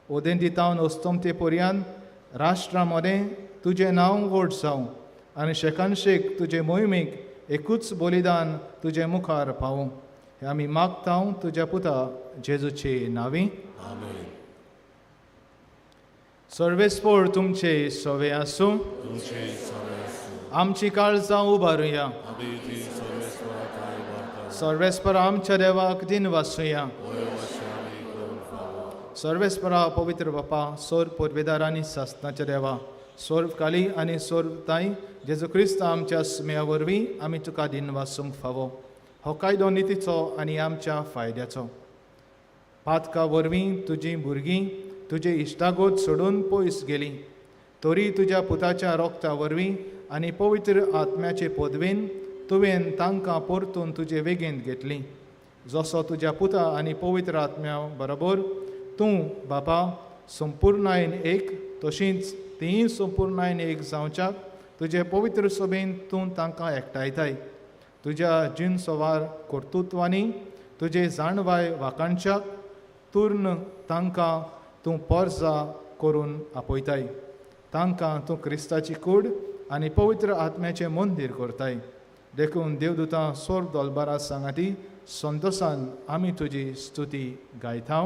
ओदेंती तावन अस्तमते पर्यान राष्ट्रा मदें तुजें नांव व्हड जावं आनी शेकानशेक तुजे मोहिमेक एकूच बलिदान तुजे मुखार पावूं. हें आमी मागता तुज्या पुता जेजूचे नांवी. आमेन. सर्वेस्पोर तुमचे सवे आसूं. तुमचे सवे आसूं. आमची काळजां उबारुया. आमी ती सर्वेस्वरा ठांय उबारता. सर्वेस्पर आमच्या देवाक दिन वासुया. वय अशें आमी करूंक फावो. सर्वेस्परा पवित्र बापा, सोर पुर्वेदार आनी सासनाच्या देवा, सोर्व काली आनी सोर्व ताई जेजू क्रिस्त आमच्या सुम्या वरवीं आमी तुका दिन वासूंक फावो. हो कायदो नितीचो आनी आमच्या फायद्याचो. पातका वरवीं तुजीं भुरगीं तुजे इश्टागोत सोडून पयस गेलीं, तरी तुज्या पुताच्या रोगता वरवीं आनी पवित्र आत्म्याचे पदवेन तुवें तांकां परतून तुजे वेगेंत घेतलीं. जसो तुज्या पुता आनी पवित्र आत्म्या बरोबर तूं बापा संपुर्णायेन एक, तशींच तींय संपुर्णायेन एक जावच्याक तुजे पवित्र सभेन तूं तांकां एकठांयताय. तुज्या जिनसवार कर्तुत्वांनी तुजे जाणवाय वाखाणच्याक तूर्ण तांकां तूं पोरजा करून आपयताय. तांकां तूं क्रिस्ताची कूड आनी पवित्र आत्म्याचें मंदीर करताय. देखून देवदूतां सोर दोलबारा सांगाती संतोसान आमी तुजी स्तुती गायता.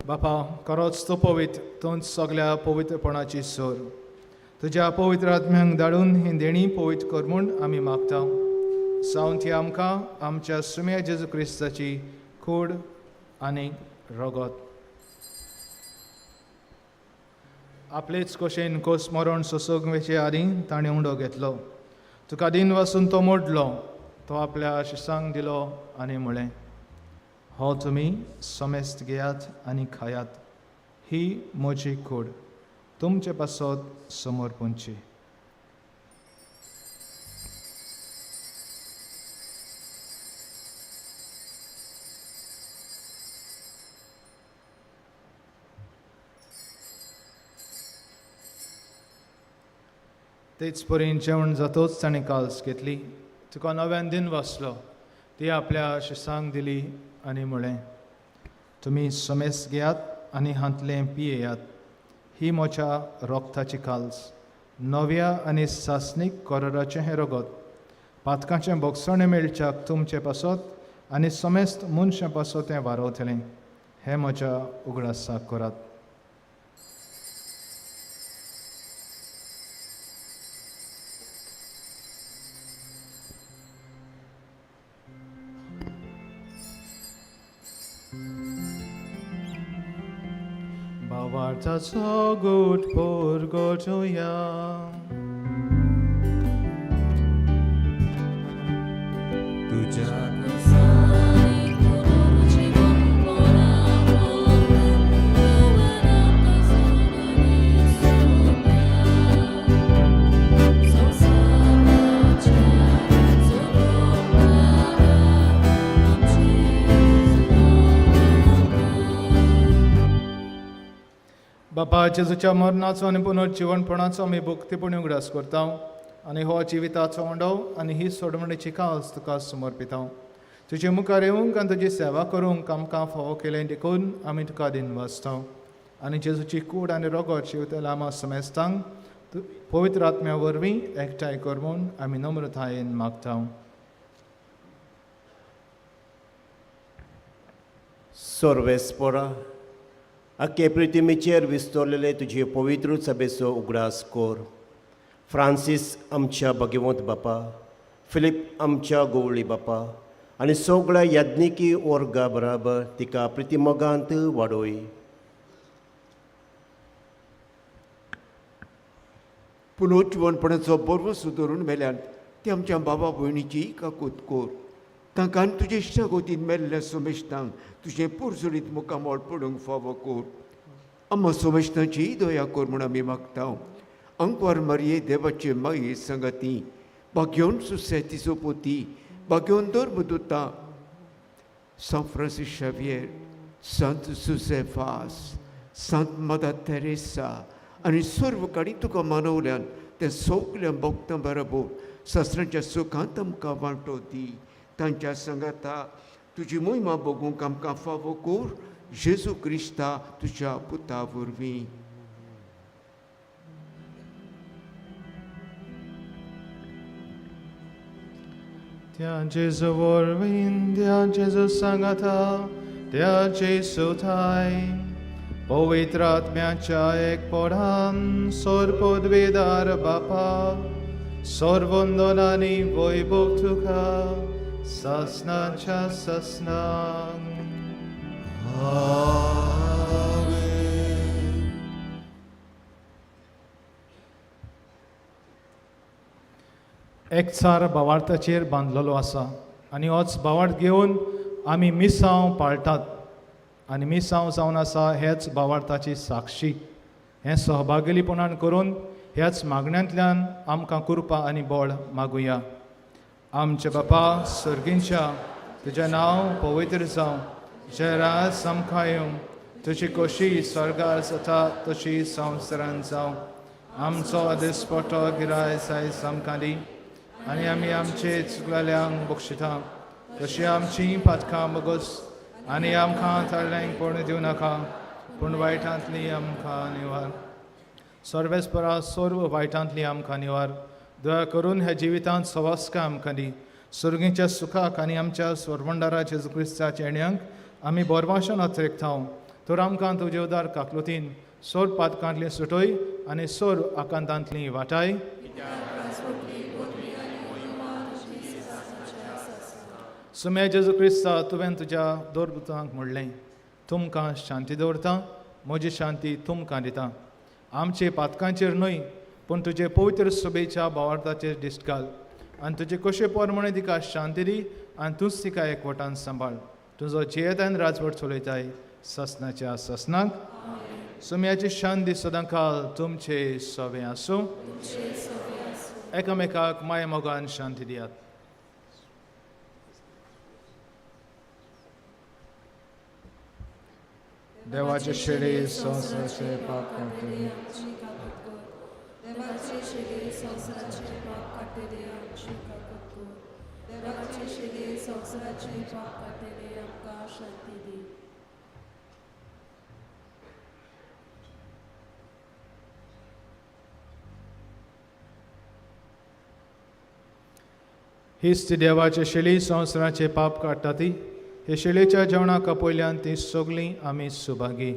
बापा, खरोच तूं पवित्र, तूंच सगल्या पवित्रपणाची सोर. तुज्या पवित्र आत्म्यांक धाडून ही देणी पवित्र कर म्हूण आमी मागता. जावन ती आमकां आमच्या सुम्या जेजू क्रिस्ताची कूड आनी रगत. आपलेच कशेन कोस मरण सोसूंक वेचे आदीं ताणें उंडो घेतलो. तुका दिन वासून तो मोडलो, तो आपल्या शिसांक दिलो आनी म्हळें, हो तुमी समेस्त घेयात आनी खायात. ही म्हजी कूड तुमचे पासत समर्पणची. तेच परीन जेवण जातोच ताणें काल्स घेतली, तुका नव्यान दिन वाचलो, ती आपल्या शिसांक दिली आनी म्हळें, तुमी समेस्त घेयात आनी हांतलें पियेयात. ही म्हज्या रोगताची काल्स, नव्या आनी सासणीक कराराचें हें रगत. पातकाचें भोगसणें मेळच्याक तुमचे पासत आनी समेस्त मनशां पासत तें वारवतलें. हें म्हज्या उगडासाक करात. भावार्थाचो गूट पोरगोटया. बापा, जेजूच्या मरणाचो आनी पुनर्जिवणपणाचो आमी भक्तीपणी उगडास करता आनी हो जिविताचो उंडो आनी ही सोडवणेची काज तुका समर्पिता. तुजे मुखार येवंक आनी तुजी सेवा करूंक आमकां फावो केलें देखून आमी तुका दिनवासता. आनी जेजूची कूड आनी रोगोत शिवतल्या आमा समेस्तांक पवित्र आत्म्या वरवीं एकठांय कर म्हूण आमी नम्रतायेन मागता. सर्वेस्पोरा, आख्खे पृथ्वीचेर विस्तरलेले तुजे पवित्र सभेचो उगडास कर. फ्रांसीस आमच्या भगवंत बापा, फिलीप आमच्या गोवळी बापा आनी सगळ्या याज्ञिकी वर्गा बराबर तिका प्रितिमोगांत वाडोय. पुनर्जिवणपणाचो बरवसो धरून मेल्यान ते आमच्या बाबा भयणीची काकूत कोर. तांकां तुजे इश्टागोतीन मेल्ल्या सोमेश्तांक तुजें पुरसुरीत मुखामळ पडूंक फावो कोर. आम्हा सोमेश्तांची दया कोर म्हूण आमी मागता. अंकवार मारये देवाचे माये संगाती बागेवन सुसेती सोपोती बागेवन धर्मदुता सांत फ्रांसीस शावियर, सांत सुसेफास, सांत मदर तेरेसा आनी सर्व काडी तुका मानवल्यान ते सगल्या भक्तां बरोबर सासरांच्या सुखांत आमकां वांटो दी. तांच्या संगाता तुजी मोहिमा बगूंक आमकां फावो कोर. जेजू क्रिस्ता तुज्या पुता वरवीं. त्या जेजू वरवीं, त्या जेजू सांगाता, त्या जेजू थाय पवित्र आत्म्याच्या एकपणान सर्वपदवीदार बापा, सर्वंदनानी वैभव तुका ससनाच्या ससनांग. एकचार भावार्थाचेर बांदलेलो आसा आनी होच भावार्थ घेवन आमी मिसांव पाळटात आनी मिसांव जावन आसा हेच भावार्थाची साक्षी. हें सहभागीपणान करून ह्याच मागण्यांतल्यान आमकां कृपा आनी बळ मागुया. आमचे बापा सर्गींच्या, तुजें नांव पवित्र जावं, तुजें राज आमकां येवं, तुजी खोशी स्वर्गार जाता तशी संवसारांत जावं. आमचो दिसपटो गिराय सायज आमकां दी आनी आमी आमचे चुकलेल्यांक बक्षिता तशी आमची पातकां बगस आनी आमकां ताळ्यांक पडून दिवं नाका, पूण वायटांतली आमकां निवार. सर्वेस्परा सर्व वायटांतली आमकां निवार. दया करून ह्या जिवितांत सवास्का आमकां दी. सर्गीच्या सुखाक आनी आमच्या स्वरभंडारा जेजू क्रिस्ताच्या येण्यांक आमी बोरवाशन अत्रेकता. तर आमकां तुजे उदार काकलुतीन सोर पातकांतली सुटय आनी सोर आकांतांतली वाटाय. सुम्या जेजू क्रिस्ता, तुवें तुज्या दोरपुतांक म्हणलें, तुमकां शांती दवरता, म्हजी शांती तुमकां दिता. आमचे पातकांचेर न्हय पूण तुजे पवित्र सभेच्या भावार्थाचेर दिश्ट घाल आनी तुजे कशे प्रमाणे तिका शांती दी आनी तूंच तिका एकवटान सांबाळ. तुजो जियेत आनी राजवट चलयताय ससनाच्या ससनाक. सुम्याची शांती सदांकाल तुमचे सवे आसूं. एकामेकाक माया मोगान शांती दियात. देवाचे शेळी संवसाराचे पाप काडटले, देवाचे शेळी संवसाराचे पाप काडटले आमची काकूत कर. देवाचे शेळी संवसाराचे पाप काडटले आमकां शांती दी. हीच ती देवाचे शेळी संवसाराचे पाप काडटा ती. हे शेळेच्या जेवणाक पयल्यान ती सगळीं आमी सुभागी.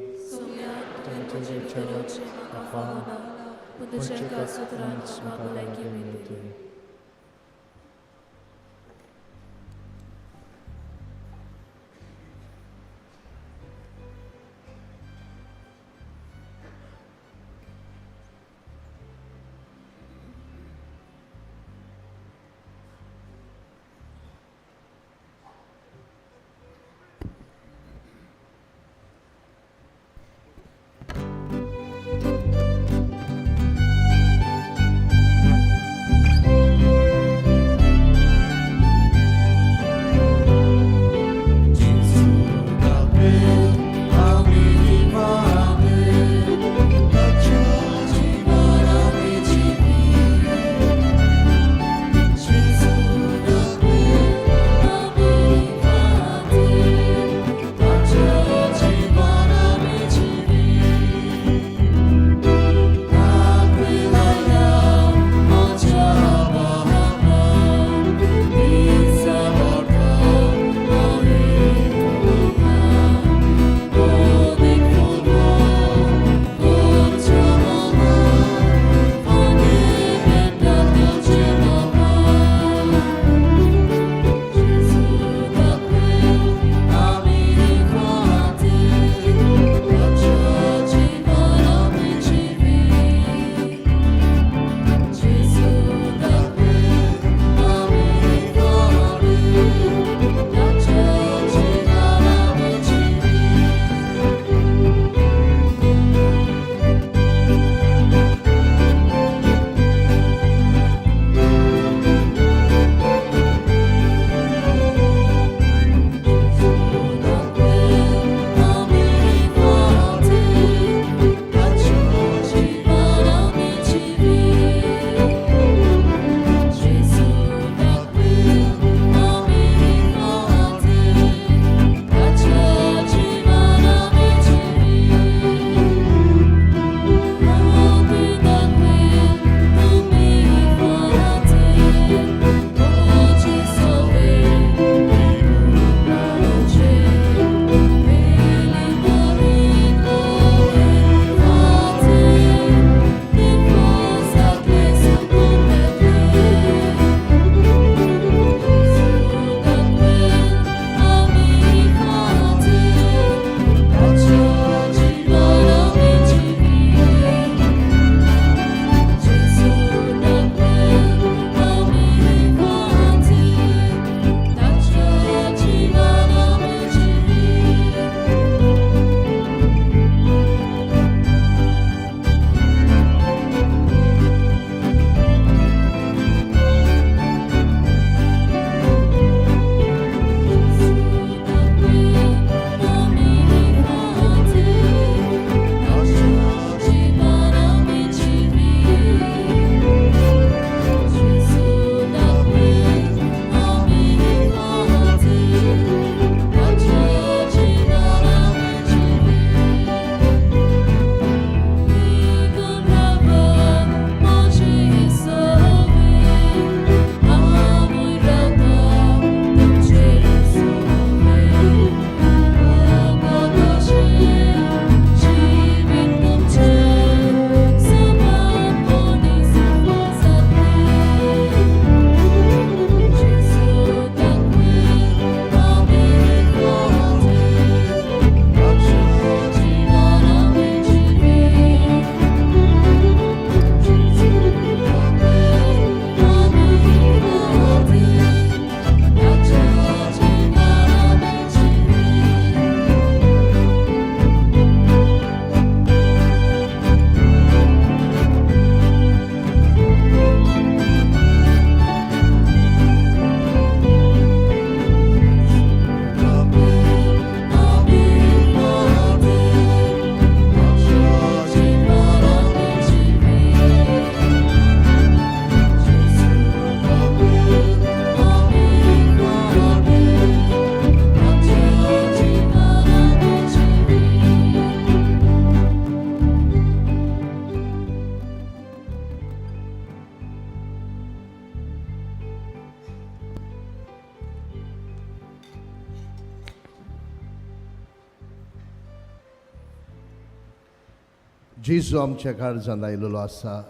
जेजू आमच्या काळजांत आयलेलो आसा.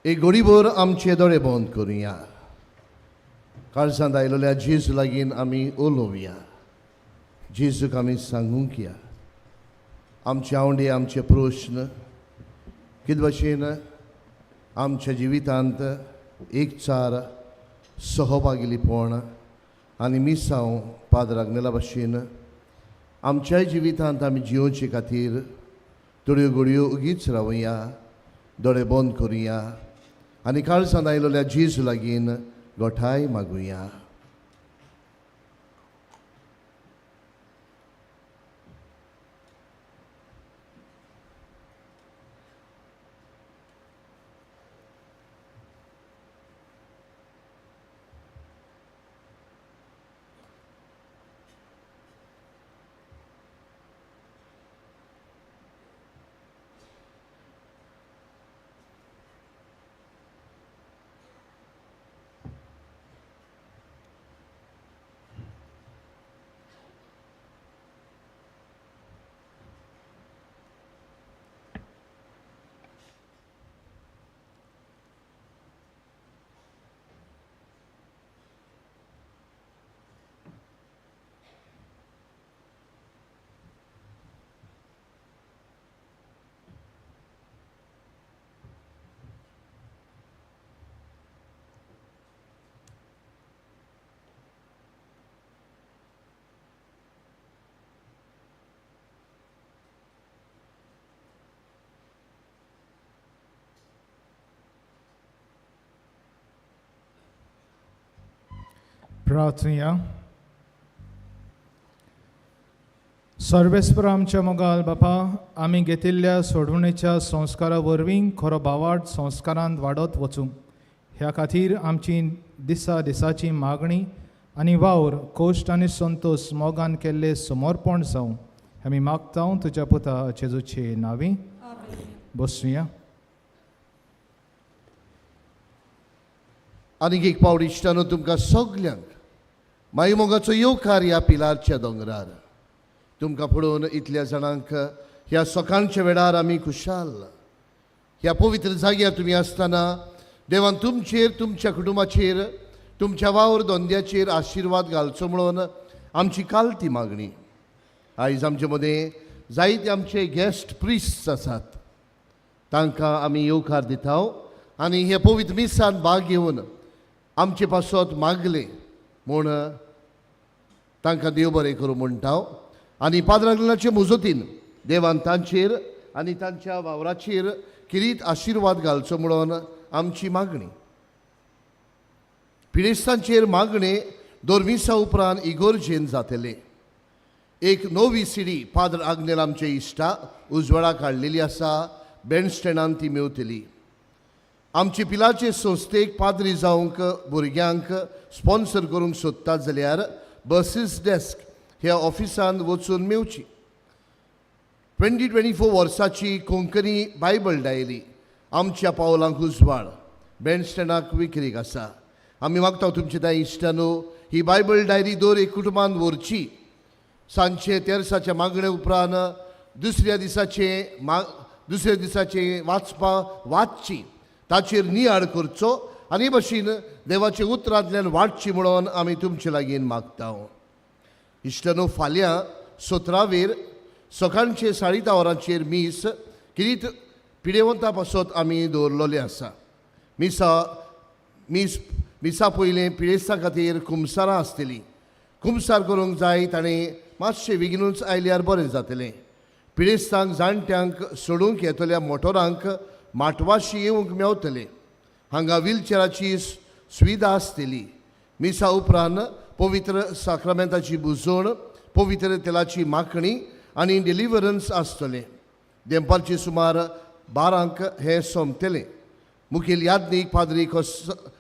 एक घडीभर आमचे दोळे बंद करुया. काळजांत आयलेल्या जेजू लागीं आमी उलोवया. जेजूक आमी सांगूंक या आमचे आवडे, आमचे प्रश्न कितें भशेन आमच्या जिवितांत एकचार, सहभागिलीपण आनी मिसांव पाद्र आग्नेला भशेन आमच्याय जिवितांत आमी जियोवचे खातीर थोड्यो घडयो उगीच रावया, दोळे बंद करुया आनी काळजांत आयलेल्या जेजू लागीं गोठाय मागुया. प्रार्थुया. सर्वेस्पर आमच्या मोगाल बापा, आमी घेतिल्ल्या सोडवणेच्या संस्कारा वरवीं खरो भावार्थ संस्कारांत वाडत वचूं ह्या खातीर आमची दिसा दिसाची मागणी आनी वावर कोश्ट आनी संतोश मोगान केल्ले समर्पण जावं आमी मागता तुज्या पुता जेजूचे नांवी. बसुया. आनीक एक पावट इश्टानो तुमकां सगल्यांक माई मोगाचो येवकार ह्या पिलारच्या दोंगरार. तुमकां पळोवन इतल्या जाणांक ह्या सकाळच्या वेळार आमी खुशाल. ह्या पवित्र जाग्यार तुमी आसतना देवान तुमचेर, तुमच्या कुटुंबाचेर, तुमच्या वावर धंद्याचेर आशिर्वाद घालचो म्हणून आमची कालती मागणी. आयज आमचे मदें जायते आमचे गेस्ट प्रिस्ट आसात, तांकां आमी येवकार दिता आनी हे पवित्र मिसान भाग घेवन आमचे पासत मागले म्हूण तांकां देव बरें करूं म्हणटा. आनी पाद्राचे मुजतीन देवान तांचेर आनी तांच्या वावराचेर किरीत आशिर्वाद घालचो म्हणून आमची मागणी. पिडेस्तांचेर मागणे दोरमिसा उपरांत इगोर्जेन जातले. एक नवी सिडी पाद्र आग्नेल आमचे इश्टा उजवाडा काडलेली आसा, बँडस्टँडान ती मेवतली. आमचे पिलाचे संस्थेक पाद्री जावंक भुरग्यांक स्पॉन्सर करूंक सोदतात जाल्यार बसीस डेस्क ह्या ऑफिसांत वचून मेवची. 2024 वर्साची कोंकणी बायबल डायरी आमच्या पावलांक उजवाड बँडस्टँडाक विक्रीक आसा. आमी मागता तुमचे त्या इश्टानो ही बायबल डायरी दर एक कुटुंबान व्हरची. सांजचे तेरसाच्या मागणे उपरांत दुसऱ्या दिसाचे वाचपा वाचची, ताचेर नियाळ करचो आनी भशेन देवाचे उतरांतल्यान वाडची म्हणून आमी तुमचे लागीं मागता. इश्टानो फाल्यां 17वेर सकाळचे 10:30 वरांचेर मीस किरीत पिडेवंता पासत आमी दवरलेलें आसा. मिसा पयलें पिडेस्ता खातीर कुमसारां आसतलीं. कुमसार करूंक जाय ताणें मातशें बेगिनूच आयल्यार बरें जातलें. पिडेस्तांक जाणट्यांक सोडूंक येतल्या मोटोरांक माटवाशी येवंक मेवतलें. हांगा व्हीलचेराची सुविधा आसतली. मिसा उपरांत पवित्र साक्रामेंताची बुजवण, पवित्र तेलाची माखणी आनी डिलिव्हरन्स आसतलें. देंपारचे सुमार 12 हें सोंपतलें. मुखेल यादनीक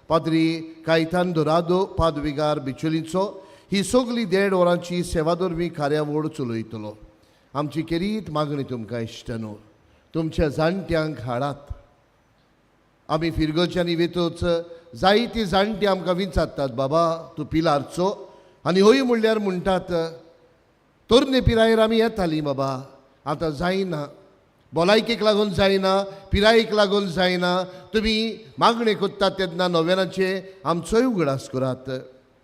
पाद्री कायतान दोरादो पादविगार बिचोलीचो ही सगली 1.5 वरांची सेवाधर्मी कार्यावळ चलयतलो. आमची केरीत मागणी तुमकां इश्टानो, तुमच्या जाणट्यांक हाडात. आमी फिरगोच्यानी वेतोच जायती जाणटी आमकां विचारतात, बाबा तूं पिलारचो आनी हय म्हणल्यार म्हणटात तरणे पिरायेर आमी येतालीं बाबा, आतां जायना. भलायकेक लागून जायना, पिरायेक लागून जायना, तुमी मागणें करतात तेन्ना नोवेनाचे आमचोय उगडास करात.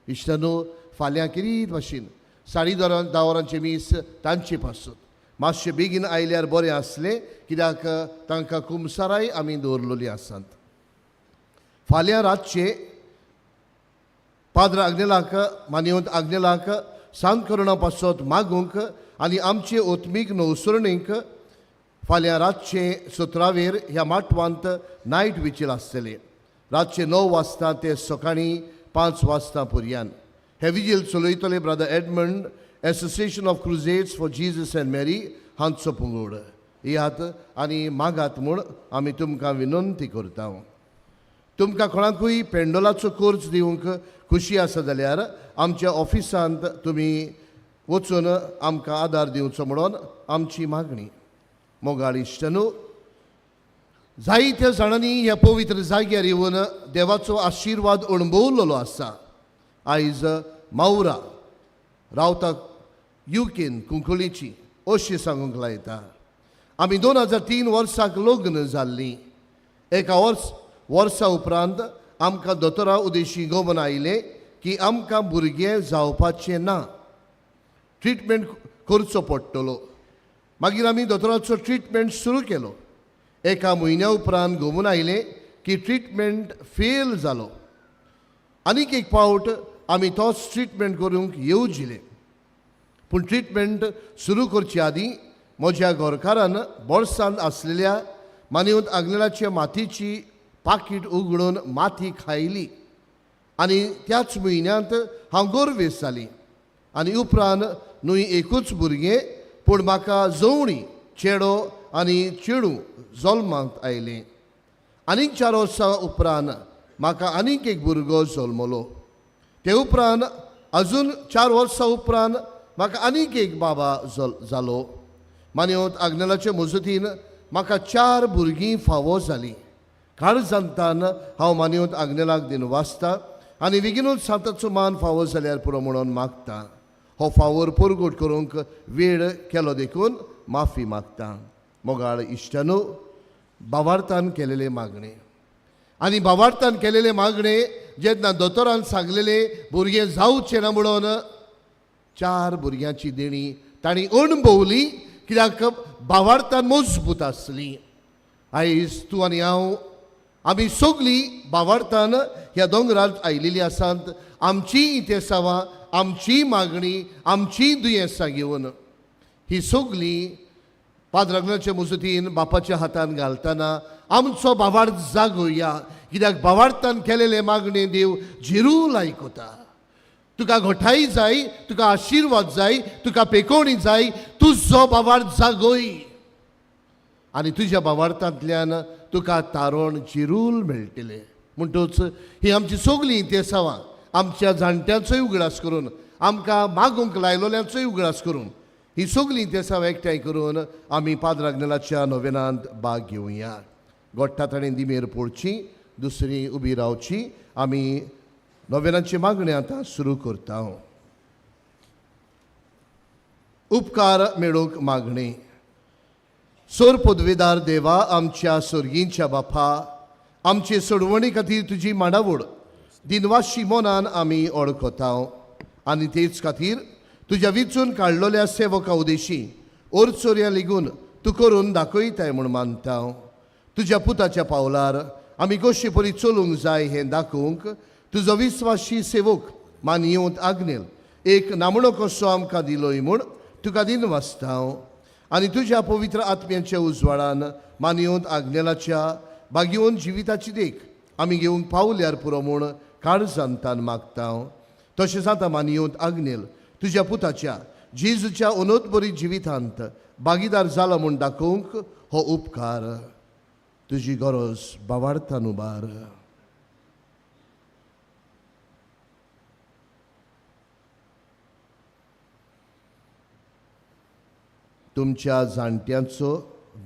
इश्टानो, फाल्यां किरीत भाशेन 10:30 वरांचें मीस तांचे पासून. मातशें बेगीन आयल्यार बरें आसलें, कित्याक तांकां कुमसाराय आमी दवरलेलीं आसात. फाल्यां रातचें पाद्र आग्नेलाक, मानयवंत आग्नेलाक सांत करुणा पासत मागूंक आनी आमचे ओत्मीक नवसरणीक फाल्यां रातचें 17 वेर ह्या माटवांत नायट विचील आसतलें. रातचें 9 वाजता ते सकाळीं 5 वाजता पर्यान हे vigil चलयतले brother Edmund, association of crusades for Jesus and Mary हांचो पंगड. येयात आनी मागात म्हूण आमी तुमकां विनंती करता. तुमकां कोणाकूय पेंडोलाचो कोर्स दिवंक खुशी आसा जाल्यार आमच्या ऑफिसांत तुमी वचून आमकां आदार दिवचो म्हणून आमची मागणी. मोगाळ इश्टानो, जायत्या जाणांनी ह्या पवित्र जाग्यार येवन देवाचो आशिर्वाद अणभवलेलो आसा. आयज मावरा रावता युकेन कुंकळीची अशें सांगूंक लायता. आमी 2003 वर्साक लग्न जाल्लीं. एका वर्सा उपरांत आमकां दोतोरा उदेशी गमन आयलें की आमकां भुरगें जावपाचें ना, ट्रिटमेंट करचो पडटलो. मागीर आमी दोतोराचो ट्रिटमेंट सुरू केलो. एका म्हयन्या उपरांत गमून आयलें की ट्रिटमेंट फेल जालो. आनीक एक फावट आमी तोच ट्रिटमेंट करूंक येवजिलें, पूण ट्रिटमेंट सुरू करचे आदीं म्हज्या घरकारान बोल्सांत आसलेल्या मानयवंत आग्नेलाच्या मातयेची पाकीट उगडून माती खायली आनी त्याच म्हयन्यांत हांव गोरवेस जाली. आनी उपरांत न्हय एकूच भुरगें पूण म्हाका जवणी चेडो आनी चेडूं जल्माक आयलें. आनीक 4 वर्सां उपरांत म्हाका आनीक एक भुरगो जल्मलो. ते उपरांत अजून 4 वर्सां उपरांत म्हाका आनीक एक बाबा जालो. मानयवंत आग्नेलाचे मजतीन म्हाका 4 भुरगीं फावो जालीं. काळजांतान हांव मानयवंत आग्नेलाक दिन वाचता आनी बेगीनूच सांताचो मान फावो जाल्यार पुरो म्हणून मागता. हो फावोर परगट करूंक वेळ केलो देखून माफी मागता. मोगाळ इश्टानो, बावार्थान केलेले मागणें आनी बावार्थान केलेले मागणें जेन्ना दोतोरान सांगलेलें भुरगें जावचें ना म्हणून 4 भुरग्यांची देणी तांणी अणभवली, कित्याक बावार्थान मजबूत आसली. आयज तूं आनी हांव आमी सगळीं बावार्थान ह्या दोंगरार आयिल्लीं आसात. आमची इतिहासावां, आमची मागणी, आमची दुयेंसां घेवन ही सगळीं पाद्राग्नाचे मजतीन बापाच्या हातान घालतना आमचो बावार्थ जागोवया, कित्याक बावार्थान केलेले मागणे देव झिरू लायकता. तुका घोठाय जाय, तुका आशिर्वाद जाय, तुका पेकोवणी जाय, तुजो बावार्थ जागोय आनी तुज्या बावार्थांतल्यान तुका तारण जिरूल मेळटलें. म्हणटूच ही आमची सगळीं इतिहासावां आमच्या जाणट्यांचोय उगडास करून, आमकां मागूंक लायलोल्यांचोय उगडास करून ही सगळीं इतिहासां एकठांय करून आमी पाद्र आग्नेलाच्या नोवेनांत भाग घेवया. गोडटा ताणें दिमेर पडची, दुसरी उबी रावची. आमी नोवेनाची मागणी आतां सुरू करता. उपकार मेळोवंक मागणी. सोर पदवेदार देवा, आमच्या सोर्गींच्या बापा, आमचे सोडवणी खातीर तुजी मांडावळ दिनवाशी मनान आमी ओळखता आनी तेच खातीर तुज्या विचून काडलेल्या सेवका उदेशी ओरचोरया लिगून तूं करून दाखयताय म्हूण मानता. तुज्या पुताच्या पावलार आमी कशे परी चलूंक जाय हें दाखोवंक तुजो विस्वाशी सेवक मानयेवंत आग्नेल एक नामणो कसो आमकां दिलोय म्हूण तुका दिनवासता. आनी तुज्या पवित्र आत्म्याच्या उजवाडान मानयेवंत आग्नेलाच्या बागेवन जिविताची देख आमी घेवंक पावल्यार पुरो म्हूण काळजांतान मागता. तशेंच आतां मानयेवंत आग्नेल तुज्या पुताच्या जेजूच्या अनोतबरी जिवितांत भागीदार जाला म्हूण दाखोवंक हो उपकार तुजी गरज बावार्थान उबार. तुमच्या जाणट्यांचो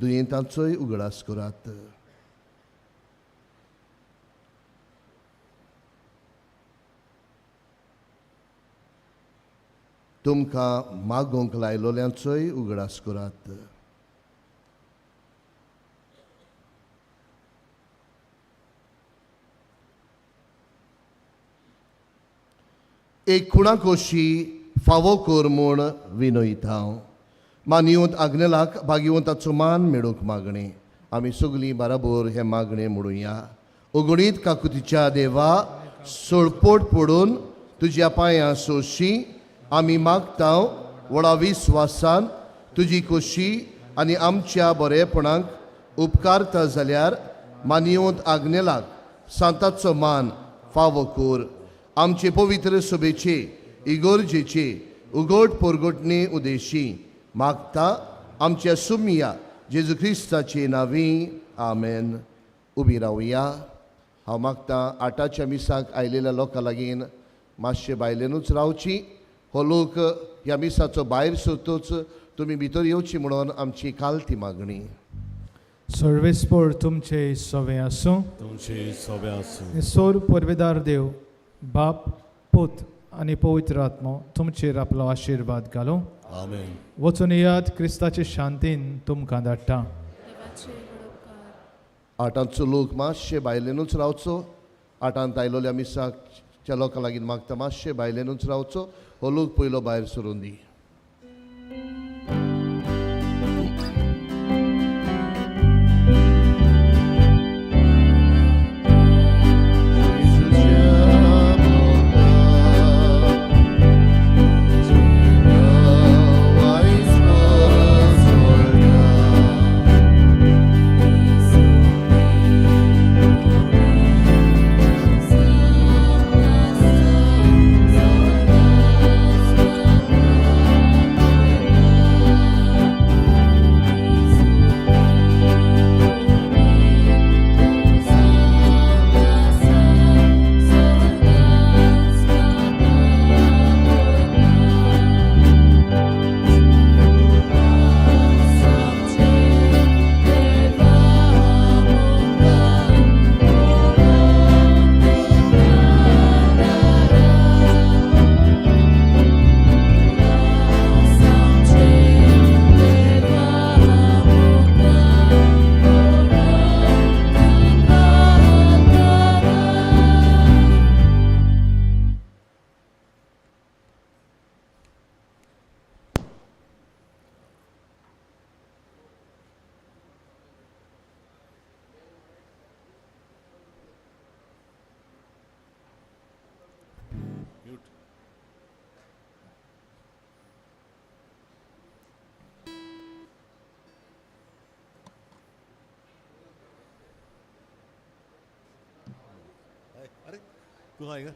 दुयेंतांचोय उगडास करात. तुमकां मागोवंक लायलोल्यांचोय उगडास करात. एक खुणाकोशी फावो कर म्हूण विनयता. मानिवंत आग्नेलाक भाग्यवंताचो मान मेळूंक मागणें. आमी सगळीं बराबर हें मागणें म्हणुया. अगणीत काकुतीच्या देवा, सोळपोट पडून तुज्या पांयां सोशी आमी मागता व्हडा विस्वासान तुजी खोशी आनी आमच्या बरेपणाक उपकारता जाल्यार मानिवंत आग्नेलाक सांताचो मान फावो कर. आमचे पवित्र सभेचे इगोर्जेचे उगड पोरगोटणे उदेशी मागता आमच्या सुमिया जेजू क्रिस्ताचे नांवी. आमेन. उबी रावया. हांव मागता आठाच्या मिसाक आयलेल्या लोकां लागीं मातशे बायलेनूच रावची. हो लोक ह्या मिसाचो भायर सरतूच तुमी भितर येवची म्हणून आमची कालती मागणी. सर्वेस्पोर तुमचे सवे आसूं. तुमचे सोबे आसूं. सोर परवेदार देव बाप, पूत आनी पवित्र आत्मो तुमचेर आपलो आशिर्वाद घालूं. आमेन. वचून येयात, क्रिस्ताचे शांतीन तुमकां धाडटा. आठांचो लोक मातशे बायलेनूच रावचो. आठांत आयलोल्या मिसाकच्या लोकां लागीं मागता मातशे बायलेनूच रावचो. हो लोक पयलो भायर सरून दी. अरे तूं आयगा.